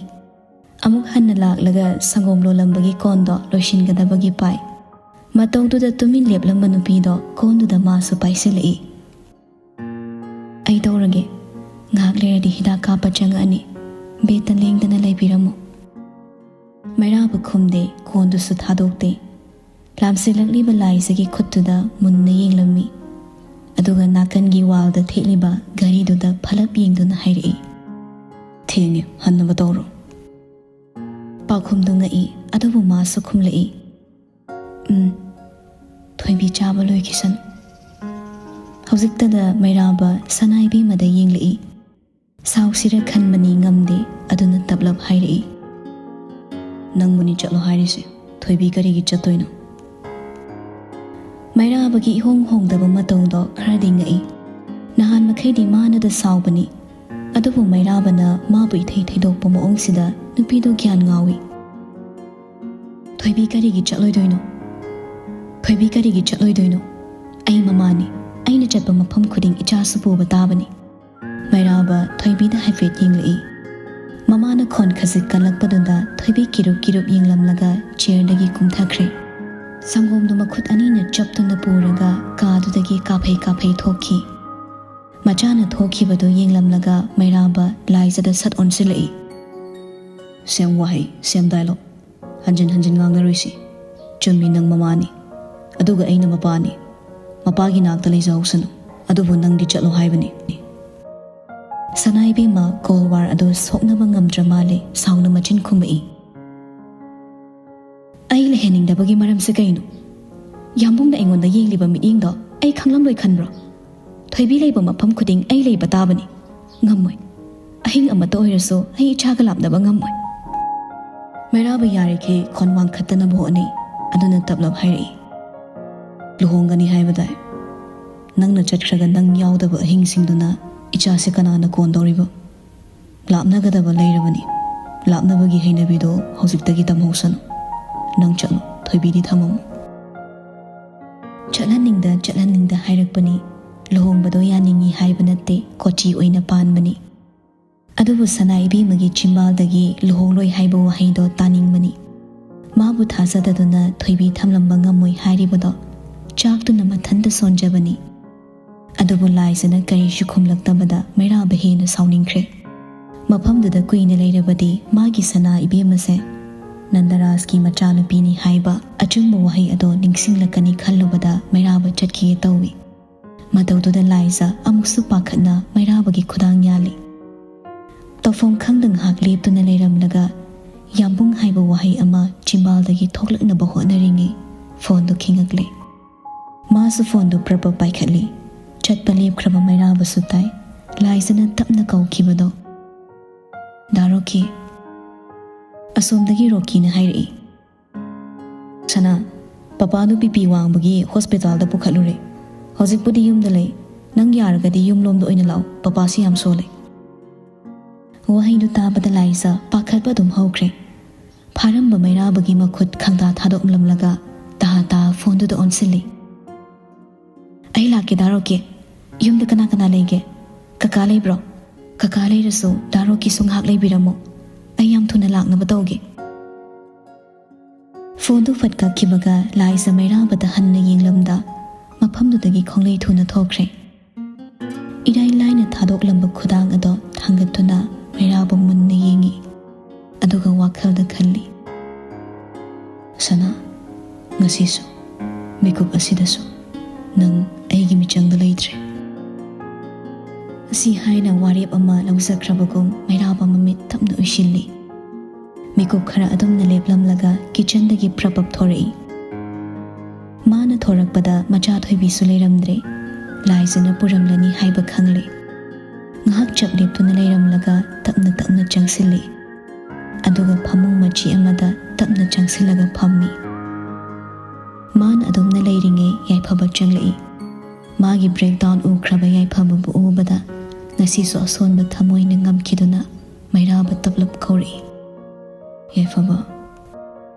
ꯑꯃꯨꯛ ꯍꯟꯅ ꯂꯥꯛꯂꯒ ꯁꯪꯒꯣꯝ ꯂꯣꯜꯂꯝꯕꯒꯤ ꯀꯣꯟꯗꯣ ꯂꯣꯏꯁꯤꯟꯒꯗꯕꯒꯤ ꯄꯥꯏ꯫ ꯃꯇꯧꯗꯨꯗ ꯇꯨꯃꯤꯟ ꯂꯦꯞꯂꯝꯕ ꯅꯨꯄꯤꯗꯣ ꯀꯣꯟꯗꯨꯗ ꯃꯥꯁꯨ ꯄꯥꯏꯁꯤꯜꯂꯛꯏ꯫ "ꯑꯩ ꯇꯧꯔꯒꯦ, ꯉꯥꯏꯍꯥꯛ ꯂꯩꯔꯗꯤ ꯍꯤꯗꯥꯛ ꯀꯥꯞꯄ ꯆꯪꯉꯛꯑꯅꯤ, ꯕꯦꯠꯇ ꯂꯦꯡꯗꯅ ꯂꯩꯕꯤꯔꯝꯃꯨ꯫" ꯃꯩꯔꯥꯕ ꯈꯨꯝꯗꯦ, ꯀꯣꯟꯗꯨꯁꯨ ꯊꯥꯗꯣꯛꯇꯦ꯫ ꯂꯥꯝꯁꯤꯜꯂꯛꯂꯤꯕ ꯂꯥꯏꯖꯒꯤ ꯈꯨꯠꯇꯨꯗ ꯃꯨꯟꯅ ꯌꯦꯡꯂꯝꯃꯤ꯫ ꯑꯗꯨꯒ ꯅꯥꯀꯟꯒꯤ ꯋꯥꯜꯗ ꯊꯦꯠꯂꯤꯕ ꯘꯔꯤꯗꯨꯗ ꯐꯂꯞ ꯌꯦꯡꯗꯨꯅ ꯍꯥꯏꯔꯛꯏ, "ꯊꯦꯡꯉꯦ, ꯍꯟꯅꯕ ꯇꯧꯔꯣ꯫" ꯄꯥꯎꯈꯨꯝꯗꯨ ꯉꯛꯏ, ꯑꯗꯨꯕꯨ ꯃꯥꯁꯨ ꯈꯨꯝꯂꯛꯏ, "ꯎꯝ, ꯊꯣꯏꯕꯤ ꯆꯥꯕ ꯂꯣꯏꯈꯤꯁꯅꯨ꯫" ꯍꯧꯖꯤꯛꯇꯗ ꯃꯩꯔꯥꯕ ꯁꯅꯥ ꯏꯕꯦꯝꯃꯗ ꯌꯦꯡꯂꯛꯏ꯫ ꯁꯥꯎꯁꯤꯔ ꯈꯟꯕꯅꯤ, ꯉꯝꯗꯦ, ꯑꯗꯨꯅ ꯇꯞꯂꯞ ꯍꯥꯏꯔꯛꯏ, "ꯅꯪꯕꯨꯅꯤ ꯆꯠꯂꯣ ꯍꯥꯏꯔꯤꯁꯦ, ꯊꯣꯏꯕꯤ ꯀꯔꯤꯒꯤ ꯆꯠꯇꯣꯏꯅꯣ?" ꯃꯩꯔꯥꯕꯒꯤ ꯏꯍꯣꯡ ꯍꯣꯡꯗꯕ ꯃꯇꯧꯗꯣ ꯈꯔꯗꯤ ꯉꯛꯏ꯫ ꯅꯍꯥꯟ ꯃꯈꯩꯗꯤ ꯃꯥꯅꯗ ꯁꯥꯎꯕꯅꯤ, ꯑꯗꯨꯕꯨ ꯃꯩꯔꯥꯕꯅ ꯃꯥꯕꯨ ꯏꯊꯩ ꯊꯩꯗꯣꯛꯄ ꯃꯑꯣꯡꯁꯤꯗ ꯅꯨꯄꯤꯗꯨ ꯒ꯭ꯌꯥꯟ ꯉꯥꯎꯏ꯫ "ꯊꯣꯏꯕꯤ ꯀꯔꯤꯒꯤ ꯆꯠꯂꯣꯏꯗꯣꯏꯅꯣ? ꯊꯣꯏꯕꯤ ꯀꯔꯤꯒꯤ ꯆꯠꯂꯣꯏꯗꯣꯏꯅꯣ? ꯑꯩ ꯃꯃꯥꯅꯤ, ꯑꯩꯅ ꯆꯠꯄ ꯃꯐꯝ ꯈꯨꯗꯤꯡ ꯏꯆꯥꯁꯨ ꯄꯨꯕ ꯇꯥꯕꯅꯤ꯫" ꯃꯩꯔꯥꯕ ꯊꯣꯏꯕꯤꯗ ꯍꯥꯏꯐꯦꯠ ꯌꯦꯡꯂꯛꯏ꯫ ꯃꯃꯥꯅ ꯈꯣꯟ ꯈꯖꯤꯛ ꯀꯜꯂꯛꯄꯗꯨꯗ ꯊꯣꯏꯕꯤ ꯀꯤꯔꯨꯞ ꯀꯤꯔꯨꯞ ꯌꯦꯡꯂꯝꯂꯒ ꯆꯤꯌꯔꯗꯒꯤ ꯀꯨꯝꯊꯈ꯭ꯔꯦ꯫ ꯁꯪꯒꯣꯝꯗꯨ ꯃꯈꯨꯠ ꯑꯅꯤꯅ ꯆꯞꯇꯨꯅ ꯄꯨꯔꯒ ꯀꯥꯗꯨꯗꯒꯤ ꯀꯥꯐꯩ ꯀꯥꯐꯩ ꯊꯣꯛꯈꯤ꯫ ꯃꯆꯥꯅ ꯊꯣꯛꯈꯤꯕꯗꯨ ꯌꯦꯡꯂꯝꯂꯒ ꯃꯩꯔꯥꯕ ꯂꯥꯏꯖꯗ ꯁꯠ ꯑꯣꯟꯁꯤꯜꯂꯛꯏ꯫ "ꯁꯦꯝ ꯋꯥꯍꯩ, ꯁꯦꯝ ꯗꯥꯏꯂꯣꯛ꯫ ꯍꯟꯖꯤꯟ ꯍꯟꯖꯤꯟ ꯉꯥꯡꯅꯔꯣꯏꯁꯤ꯫ ꯆꯨꯝꯃꯤ, ꯅꯪ ꯃꯃꯥꯅꯤ, ꯑꯗꯨꯒ ꯑꯩꯅ ꯃꯄꯥꯅꯤ꯫ ꯃꯄꯥꯒꯤ ꯅꯥꯛꯇ ꯂꯩꯖꯍꯧꯁꯅꯨ, ꯑꯗꯨꯕꯨ ꯅꯪꯗꯤ ꯆꯠꯂꯣ ꯍꯥꯏꯕꯅꯤ꯫" ꯁꯅꯥ ꯏꯕꯦꯝꯃ ꯀꯣꯜ ꯋꯥꯔ ꯑꯗꯨ ꯁꯣꯛꯅꯕ ꯉꯝꯗ꯭ꯔ ꯃꯥꯜꯂꯦ, ꯁꯥꯎꯅ ꯃꯆꯤꯟ ꯈꯨꯝꯃꯛꯏ꯫ "ꯑꯩ ꯂꯩꯍꯟꯅꯤꯡꯗꯕꯒꯤ ꯃꯔꯝꯁꯦ ꯀꯩꯅꯣ? ꯌꯥꯝꯕꯨꯡꯅ ꯑꯩꯉꯣꯟꯗ ꯌꯦꯡꯂꯤꯕ ꯃꯤꯠꯌꯦꯡꯗꯣ ꯑꯩ ꯈꯪꯂꯝꯂꯣꯏ ꯈꯟꯕ꯭ꯔꯣ? ꯊꯣꯏꯕꯤ ꯂꯩꯕ ꯃꯐꯝ ꯈꯨꯗꯤꯡ ꯑꯩ ꯂꯩꯕ ꯇꯥꯕꯅꯤ꯫ ꯉꯝꯃꯣꯏ꯫ ꯑꯍꯤꯡ ꯑꯃꯠꯇ ꯑꯣꯏꯔꯁꯨ ꯑꯩ ꯏꯆꯥꯒ ꯂꯥꯞꯅꯕ ꯉꯝꯃꯣꯏ꯫ ꯃꯩꯔꯥꯕ ꯌꯥꯔꯤꯈꯩ ꯈꯣꯟ ꯋꯥꯡꯈꯠꯇꯅꯕ ꯍꯣꯠꯅꯩ꯫ ꯑꯗꯨꯅ ꯇꯞꯂꯞ ꯍꯥꯏꯔꯛꯏ, "ꯂꯨꯍꯣꯡꯒꯅꯤ ꯍꯥꯏꯕꯗꯥꯏ? ꯅꯪꯅ ꯆꯠꯈ꯭ꯔꯒ ꯅꯪ ꯌꯥꯎꯗꯕ ꯑꯍꯤꯡꯁꯤꯡꯗꯨꯅ ꯏꯆꯥꯁꯦ ꯀꯅꯥꯅ ꯀꯣꯟꯗꯧꯔꯤꯕ? ꯂꯥꯞꯅꯒꯗꯕ ꯂꯩꯔꯕꯅꯤ꯫ ꯂꯥꯞꯅꯕꯒꯤ ꯍꯩꯅꯕꯤꯗꯣ ꯍꯧꯖꯤꯛꯇꯒꯤ ꯇꯝꯍꯧꯁꯅꯨ꯫ ꯅꯪ ꯆꯠꯂꯣ, ꯊꯣꯏꯕꯤꯗꯤ ꯊꯝꯃꯝꯃꯣ꯫" ꯆꯠꯍꯟꯅꯤꯡꯗ ꯆꯠꯍꯟꯅꯤꯡꯗ ꯍꯥꯏꯔꯛꯄꯅꯤ꯫ ꯂꯨꯍꯣꯡꯕꯗꯣ ꯌꯥꯅꯤꯡꯉꯤ ꯍꯥꯏꯕ ꯅꯠꯇꯦ, ꯀꯣꯆꯤ ꯑꯣꯏꯅ ꯄꯥꯟꯕꯅꯤ꯫ ꯑꯗꯨꯕꯨ ꯁꯅꯥ ꯏꯕꯦꯝꯃꯒꯤ ꯆꯤꯝꯕꯥꯜꯗꯒꯤ ꯂꯨꯍꯣꯡꯂꯣꯏ ꯍꯥꯏꯕ ꯋꯥꯍꯩꯗꯣ ꯇꯥꯅꯤꯡꯕꯅꯤ꯫ ꯃꯥꯕꯨ ꯊꯥꯖꯗꯗꯨꯅ ꯊꯣꯏꯕꯤ ꯊꯝꯂꯝꯕ ꯉꯝꯃꯣꯏ ꯍꯥꯏꯔꯤꯕꯗꯣ ꯆꯥꯛꯇꯨꯅ ꯃꯊꯟꯇ ꯁꯣꯟꯖꯕꯅꯤ꯫ ꯑꯗꯨꯕꯨ ꯂꯥꯏꯖꯅ ꯀꯔꯤꯁꯨ ꯈꯨꯝꯂꯛꯇꯕꯗ ꯃꯩꯔꯥꯕ ꯍꯦꯟꯅ ꯁꯥꯎꯅꯤꯡꯈ꯭ꯔꯦ꯫ ꯃꯐꯝꯗꯨꯗ ꯀꯨꯏꯅ ꯂꯩꯔꯕꯗꯤ ꯃꯥꯒꯤ ꯁꯅꯥ ꯏꯕꯦꯝꯃꯁꯦ ꯅꯟꯗꯔꯥꯖꯀꯤ ꯃꯆꯥꯅꯨꯄꯤꯅꯤ ꯍꯥꯏꯕ ꯑꯆꯨꯝꯕ ꯋꯥꯍꯩ ꯑꯗꯣ ꯅꯤꯡꯁꯤꯡꯂꯛꯀꯅꯤ ꯈꯜꯂꯨꯕꯗ ꯃꯩꯔꯥꯕ ꯆꯠꯈꯤꯒꯦ ꯇꯧꯏ꯫ ꯃꯇꯧꯗꯨꯗ ꯂꯥꯏꯖ ꯑꯃꯨꯛꯁꯨ ꯄꯥꯈꯠꯅ ꯃꯩꯔꯥꯕꯒꯤ ꯈꯨꯗꯥꯡ ꯌꯥꯜꯂꯤ꯫ ꯇꯧꯐꯝ ꯈꯪꯗ ꯉꯥꯏꯍꯥꯛ ꯂꯦꯞꯇꯨꯅ ꯂꯩꯔꯝꯂꯒ ꯌꯥꯝꯕꯨꯡ ꯍꯥꯏꯕ ꯋꯥꯍꯩ ꯑꯃ ꯆꯤꯝꯕꯥꯜꯗꯒꯤ ꯊꯣꯛꯂꯛꯅꯕ ꯍꯣꯠꯅꯔꯤꯉꯩ ꯐꯣꯟꯗꯨ ꯈꯤꯡꯉꯛꯂꯦ꯫ ꯃꯥꯁꯨ ꯐꯣꯟꯗꯨ ꯄ꯭ꯔꯞ ꯄ꯭ꯔꯞ ꯄꯥꯏꯈꯠꯂꯤ꯫ ꯆꯠꯄ ꯂꯦꯞꯈ꯭ꯔꯕ ꯃꯩꯔꯥꯕꯁꯨ ꯇꯥꯏ꯫ ꯂꯥꯏꯖꯅ ꯇꯞꯅ ꯀꯧꯈꯤꯕꯗꯣ, "ꯗꯥ ꯔꯣꯀꯤ꯫" ꯑꯁꯣꯝꯗꯒꯤ ꯔꯣꯀꯤꯅ ꯍꯥꯏꯔꯛꯏ, "ꯁꯅꯥ, ꯄꯄꯥꯗꯨ ꯕꯤ ꯄꯤ ꯋꯥꯡꯕꯒꯤ ꯍꯣꯁꯄꯤꯇꯥꯜꯗ ꯄꯨꯈꯠꯂꯨꯔꯦ꯫ ꯍꯧꯖꯤꯛꯄꯨꯗꯤ ꯌꯨꯝꯗ ꯂꯩ꯫ ꯅꯪ ꯌꯥꯔꯒꯗꯤ ꯌꯨꯝꯂꯣꯝꯗ ꯑꯣꯏꯅ ꯂꯥꯛꯑꯣ, ꯄꯄꯥꯁꯤ ꯌꯥꯝ ꯁꯣꯜꯂꯦ꯫" ꯋꯥꯍꯩꯗꯨ ꯇꯥꯕꯗ ꯂꯥꯏꯖ ꯄꯥꯈꯠꯄ ꯑꯗꯨꯝ ꯍꯧꯈ꯭ꯔꯦ꯫ ꯐꯥꯔꯝꯕ ꯃꯩꯔꯥꯕꯒꯤ ꯃꯈꯨꯠ ꯈꯪꯗꯥ ꯊꯥꯗꯣꯛꯂꯝꯂꯒ ꯇꯥ ꯇꯥ ꯐꯣꯟꯗꯨꯗ ꯑꯣꯟꯁꯤꯜꯂꯤ꯫ "ꯑꯩ ꯂꯥꯛꯀꯦ ꯗꯥ ꯔꯣꯀꯤ꯫ ꯌꯨꯝꯗ ꯀꯅꯥ ꯀꯅꯥ ꯂꯩꯒꯦ? ꯀꯀꯥ ꯂꯩꯕ꯭ꯔꯣ? ꯀꯀꯥ ꯂꯩꯔꯁꯨ ꯗꯥ ꯔꯣꯀꯤꯁꯨ ꯉꯥꯏꯍꯥꯛ ꯂꯩꯕꯤꯔꯝꯃꯣ꯫ ꯑꯩ ꯌꯥꯝ ꯊꯨꯅ ꯂꯥꯛꯅꯕ ꯇꯧꯒꯦ꯫" ꯐꯣꯟꯗꯨ ꯐꯠ ꯀꯛꯈꯤꯕꯒ ꯂꯥꯏꯖ ꯃꯩꯔꯥꯕꯗ ꯍꯟꯅ ꯌꯦꯡꯂꯝꯗ ꯃꯐꯝꯗꯨꯗꯒꯤ ꯈꯣꯡꯂꯩ ꯊꯨꯅ ꯊꯣꯛꯈ꯭ꯔꯦ꯫ ꯏꯔꯥꯏ ꯂꯥꯏꯅ ꯊꯥꯗꯣꯛꯂꯝꯕ ꯈꯨꯗꯥꯡ ꯑꯗꯣ ꯊꯥꯡꯒꯠꯇꯨꯅ ꯃꯩꯔꯥꯕ ꯃꯨꯟꯅ ꯌꯦꯡꯉꯤ꯫ ꯑꯗꯨꯒ ꯋꯥꯈꯜꯗ ꯈꯜꯂꯤ, "ꯁꯅꯥ, ꯉꯁꯤꯁꯨ ꯃꯤꯀꯨꯞ ꯑꯁꯤꯗꯁꯨ ꯅꯪ ꯑꯩꯒꯤ ꯃꯤꯆꯪꯗ ꯂꯩꯇ꯭ꯔꯦ꯫" ꯑꯁꯤ ꯍꯥꯏꯅ ꯋꯥꯔꯦꯞ ꯑꯃ ꯂꯧꯖꯈ꯭ꯔꯕꯒꯨꯝ ꯃꯩꯔꯥꯕ ꯃꯃꯤꯠ ꯇꯞꯅ ꯎꯏꯁꯤꯜꯂꯤ꯫ ꯃꯤꯀꯨꯞ ꯈꯔ ꯑꯗꯨꯝꯅ ꯂꯦꯞꯂꯝꯂꯒ ꯀꯤꯆꯟꯗꯒꯤ ꯄ꯭ꯔꯞ ꯄ꯭ꯔꯞ ꯊꯣꯔꯛꯏ꯫ ꯃꯥꯅ ꯊꯣꯔꯛꯄꯗ ꯃꯆꯥ ꯊꯣꯏꯕꯤꯁꯨ ꯂꯩꯔꯝꯗ꯭ꯔꯦ꯫ ꯂꯥꯏꯖꯅ ꯄꯨꯔꯝꯂꯅꯤ ꯍꯥꯏꯕ ꯈꯪꯂꯦ꯫ ꯉꯥꯏꯍꯥꯛ ꯆꯞ ꯂꯦꯞꯇꯨꯅ ꯂꯩꯔꯝꯂꯒ ꯇꯞꯅ ꯇꯞꯅ ꯆꯪꯁꯤꯜꯂꯤ꯫ ꯑꯗꯨꯒ ꯐꯃꯨꯡ ꯃꯆꯤ ꯑꯃꯗ ꯇꯞꯅ ꯆꯪꯁꯤꯜꯂꯒ ꯐꯝꯃꯤ꯫ ꯃꯥꯅ ꯑꯗꯨꯝꯅ ꯂꯩꯔꯤꯉꯩ ꯌꯥꯏꯐꯕ ꯆꯪꯂꯛꯏ꯫ ꯃꯥꯒꯤ ꯕ꯭ꯔꯦꯛꯗꯥꯎꯟ ꯎꯈ꯭ꯔꯕ ꯌꯥꯏꯐꯕꯕꯨ ꯎꯕꯗ ꯉꯁꯤꯁꯨ ꯑꯁꯣꯟꯕ ꯊꯃꯣꯏꯅ ꯉꯝꯈꯤꯗꯨꯅ ꯃꯩꯔꯥꯕ ꯇꯞꯂꯞ ꯀꯧꯔꯛꯏ꯫ ꯌꯥꯏꯐꯕ꯫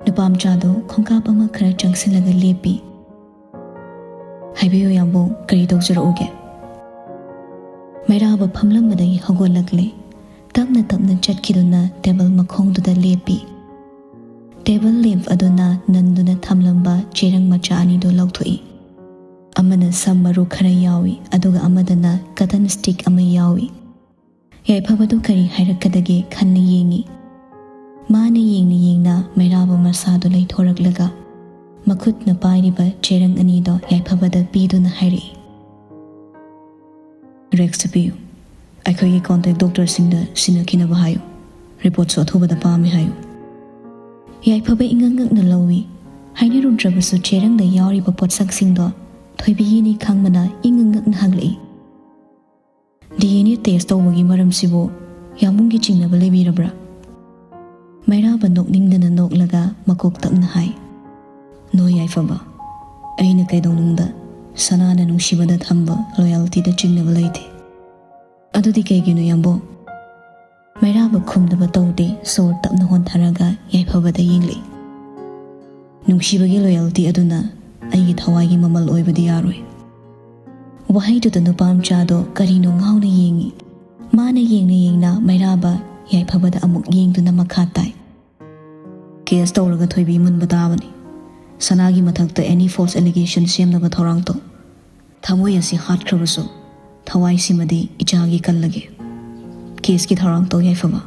ꯅꯨꯄꯥ ꯃꯆꯥꯗꯣ ꯈꯣꯡꯀꯥꯞ ꯑꯃ ꯈꯔ ꯆꯪꯁꯤꯜꯂꯒ ꯂꯦꯞꯄꯤ꯫ ꯍꯥꯏꯕꯤꯌꯨ ꯌꯥꯝꯕꯨꯡ, ꯀꯔꯤ ꯇꯧꯖꯔꯛꯎꯒꯦ? ꯃꯩꯔꯥꯕ ꯐꯝꯂꯝꯕꯗꯒꯤ ꯍꯧꯒꯠꯂꯛꯂꯦ꯫ ꯇꯞꯅ ꯇꯞꯅ ꯆꯠꯈꯤꯗꯨꯅ ꯇꯦꯕꯜ ꯃꯈꯣꯡꯗꯨꯗ ꯂꯦꯞꯄꯤ꯫ ꯇꯦꯕꯜ ꯂꯦꯝꯞ ꯑꯗꯨꯅ ꯅꯟꯗꯨꯅ ꯊꯝꯂꯝꯕ ꯆꯦꯔꯪ ꯃꯆꯥ ꯑꯅꯤꯗꯨ ꯂꯧꯊꯣꯛꯏ꯫ ꯑꯃꯅ ꯁꯝ ꯃꯔꯨ ꯈꯔ ꯌꯥꯎꯏ, ꯑꯗꯨꯒ ꯑꯃꯗꯅ ꯀꯇꯟ ꯁ꯭ꯇꯤꯛ ꯑꯃ ꯌꯥꯎꯏ꯫ ꯌꯥꯏꯐꯕꯗꯨ ꯀꯔꯤ ꯍꯥꯏꯔꯛꯀꯗꯒꯦ ꯈꯟꯅ ꯌꯦꯡꯏ꯫ ꯃꯥꯅ ꯌꯦꯡꯅ ꯌꯦꯡꯅ ꯃꯩꯔꯥꯕ ꯃꯁꯥꯗꯨ ꯂꯩꯊꯣꯔꯛꯂꯒ ꯃꯈꯨꯠꯅ ꯄꯥꯏꯔꯤꯕ ꯆꯦꯔꯪ ꯑꯅꯤꯗꯣ ꯌꯥꯏꯐꯕꯗ ꯄꯤꯗꯨꯅ ꯍꯥꯏꯔꯛꯏ, "ꯔꯦꯛꯁꯇ ꯄꯤꯌꯨ꯫ ꯑꯩꯈꯣꯏꯒꯤ ꯀꯣꯟꯇꯦꯛ ꯗꯣꯛꯇꯔꯁꯤꯡꯗ ꯁꯤꯟꯅꯈꯤꯅꯕ ꯍꯥꯏꯌꯨ꯫ ꯔꯤꯄꯣꯔꯠꯁꯨ ꯑꯊꯨꯕꯗ ꯄꯥꯝꯃꯤ ꯍꯥꯏꯌꯨ꯫" ꯌꯥꯏꯐꯕ ꯏꯉꯛ ꯉꯛꯅ ꯂꯧꯏ꯫ ꯍꯥꯏꯅꯔꯨꯗ꯭ꯔꯕꯁꯨ ꯆꯦꯔꯪꯗ ꯌꯥꯎꯔꯤꯕ ꯄꯣꯠꯁꯛꯁꯤꯡꯗꯣ ꯊꯣꯏꯕꯤꯒꯤꯅꯤ ꯈꯪꯕꯅ ꯏꯉꯛ ꯉꯛꯅ ꯍꯪꯂꯛꯏ, "ꯗꯤ ꯑꯦꯟ ꯑꯦ ꯇꯦꯁ ꯇꯧꯕꯒꯤ ꯃꯔꯝꯁꯤꯕꯨ ꯌꯥꯝꯕꯨꯡꯒꯤ ꯆꯤꯡꯅꯕ ꯂꯩꯕꯤꯔꯕ꯭ꯔꯥ?" ꯃꯩꯔꯥꯕ ꯅꯣꯛꯅꯤꯡꯗꯅ ꯅꯣꯛꯂꯒ ꯃꯀꯣꯛ ꯇꯞꯅ ꯍꯥꯏ, "ꯅꯣ ꯌꯥꯏꯐꯕ, ꯑꯩꯅ ꯀꯩꯗꯧꯅꯨꯡꯗ ꯁꯅꯥꯅ ꯅꯨꯡꯁꯤꯕꯗ ꯊꯝꯕ ꯂꯣꯌꯦꯜꯇꯤꯗ ꯆꯤꯡꯅꯕ ꯂꯩꯇꯦ꯫" "ꯑꯗꯨꯗꯤ ꯀꯩꯒꯤꯅꯣ ꯌꯥꯝꯕꯨꯡ?" ꯃꯩꯔꯥꯕ ꯈꯨꯝꯗꯕ ꯇꯧꯗꯦ, ꯁꯣꯔ ꯇꯞꯅ ꯍꯣꯟꯊꯔꯒ ꯌꯥꯏꯐꯕꯗ ꯌꯦꯡꯂꯤ꯫ "ꯅꯨꯡꯁꯤꯕꯒꯤ ꯂꯣꯌꯦꯜꯇꯤ ꯑꯗꯨꯅ ꯑꯩꯒꯤ ꯊꯋꯥꯏꯒꯤ ꯃꯃꯜ ꯑꯣꯏꯕꯗꯤ ꯌꯥꯔꯣꯏ꯫" ꯋꯥꯍꯩꯗꯨꯗ ꯅꯨꯄꯥ ꯃꯆꯥꯗꯣ ꯀꯔꯤꯅꯣ ꯉꯥꯎꯅ ꯌꯦꯡꯏ꯫ ꯃꯥꯅ ꯌꯦꯡꯅ ꯌꯦꯡꯅ ꯃꯩꯔꯥꯕ ꯌꯥꯏꯐꯕꯗ ꯑꯃꯨꯛ ꯌꯦꯡꯗꯨꯅ ꯃꯈꯥ ꯇꯥꯏ, "ꯀꯦꯁ ꯇꯧꯔꯒ ꯊꯣꯏꯕꯤ ꯃꯨꯟꯕ ꯇꯥꯕꯅꯤ꯫ ꯁꯅꯥꯒꯤ ꯃꯊꯛꯇ ꯑꯦꯅꯤ ꯐꯣꯜꯁ ꯑꯦꯂꯤꯒꯦꯁꯟ ꯁꯦꯝꯅꯕ ꯊꯧꯔꯥꯡ ꯇꯧ꯫ ꯊꯃꯣꯏ ꯑꯁꯤ ꯍꯥꯠꯈ꯭ꯔꯕꯁꯨ ꯊꯋꯥꯏꯁꯤꯃꯗꯤ ꯏꯆꯥꯒꯤ ꯀꯜꯂꯒꯦ꯫ ꯀꯦꯁꯀꯤ ꯊꯧꯔꯥꯡ ꯇꯧ ꯌꯥꯏꯐꯕ꯫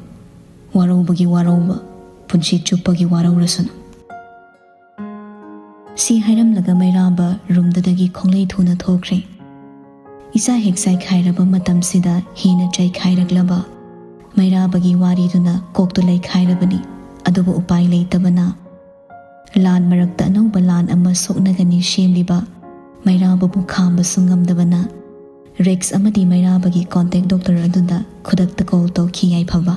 ꯋꯥꯔꯧꯕꯒꯤ ꯋꯥꯔꯧꯕ, ꯄꯨꯟꯁꯤ ꯆꯨꯞꯄꯒꯤ ꯋꯥꯔꯧꯔꯁꯅꯨ꯫" ꯁꯤ ꯍꯥꯏꯔꯝꯂꯒ ꯃꯩꯔꯥꯕ ꯔꯨꯝꯗꯨꯗꯒꯤ ꯈꯣꯡꯂꯩ ꯊꯨꯅ ꯊꯣꯛꯈ꯭ꯔꯦ꯫ ꯏꯆꯥ ꯍꯦꯛ ꯆꯥꯏꯈꯥꯏꯔꯕ ꯃꯇꯝꯁꯤꯗ ꯍꯦꯟꯅ ꯆꯥꯏꯈꯥꯏꯔꯛꯂꯕ ꯃꯩꯔꯥꯕꯒꯤ ꯋꯥꯔꯤꯗꯨꯅ ꯀꯣꯛꯇꯨ ꯂꯩꯈꯥꯏꯔꯕꯅꯤ꯫ ꯑꯗꯨꯕꯨ ꯎꯄꯥꯏ ꯂꯩꯇꯕꯅ ꯂꯥꯟ ꯃꯔꯛꯇ ꯑꯅꯧꯕ ꯂꯥꯟ ꯑꯃ ꯁꯣꯛꯅꯒꯅꯤ ꯁꯦꯝꯂꯤꯕ ꯃꯩꯔꯥꯕꯕꯨ ꯈꯥꯝꯕꯁꯨ ꯉꯝꯗꯕꯅ ꯔꯦꯛꯁ ꯑꯃꯗꯤ ꯃꯩꯔꯥꯕꯒꯤ ꯀꯣꯟꯇꯦꯛ ꯗꯣꯛꯇꯔ ꯑꯗꯨꯗ ꯈꯨꯗꯛꯇ ꯀꯣꯜ ꯇꯧꯈꯤ ꯌꯥꯏꯐꯕ꯫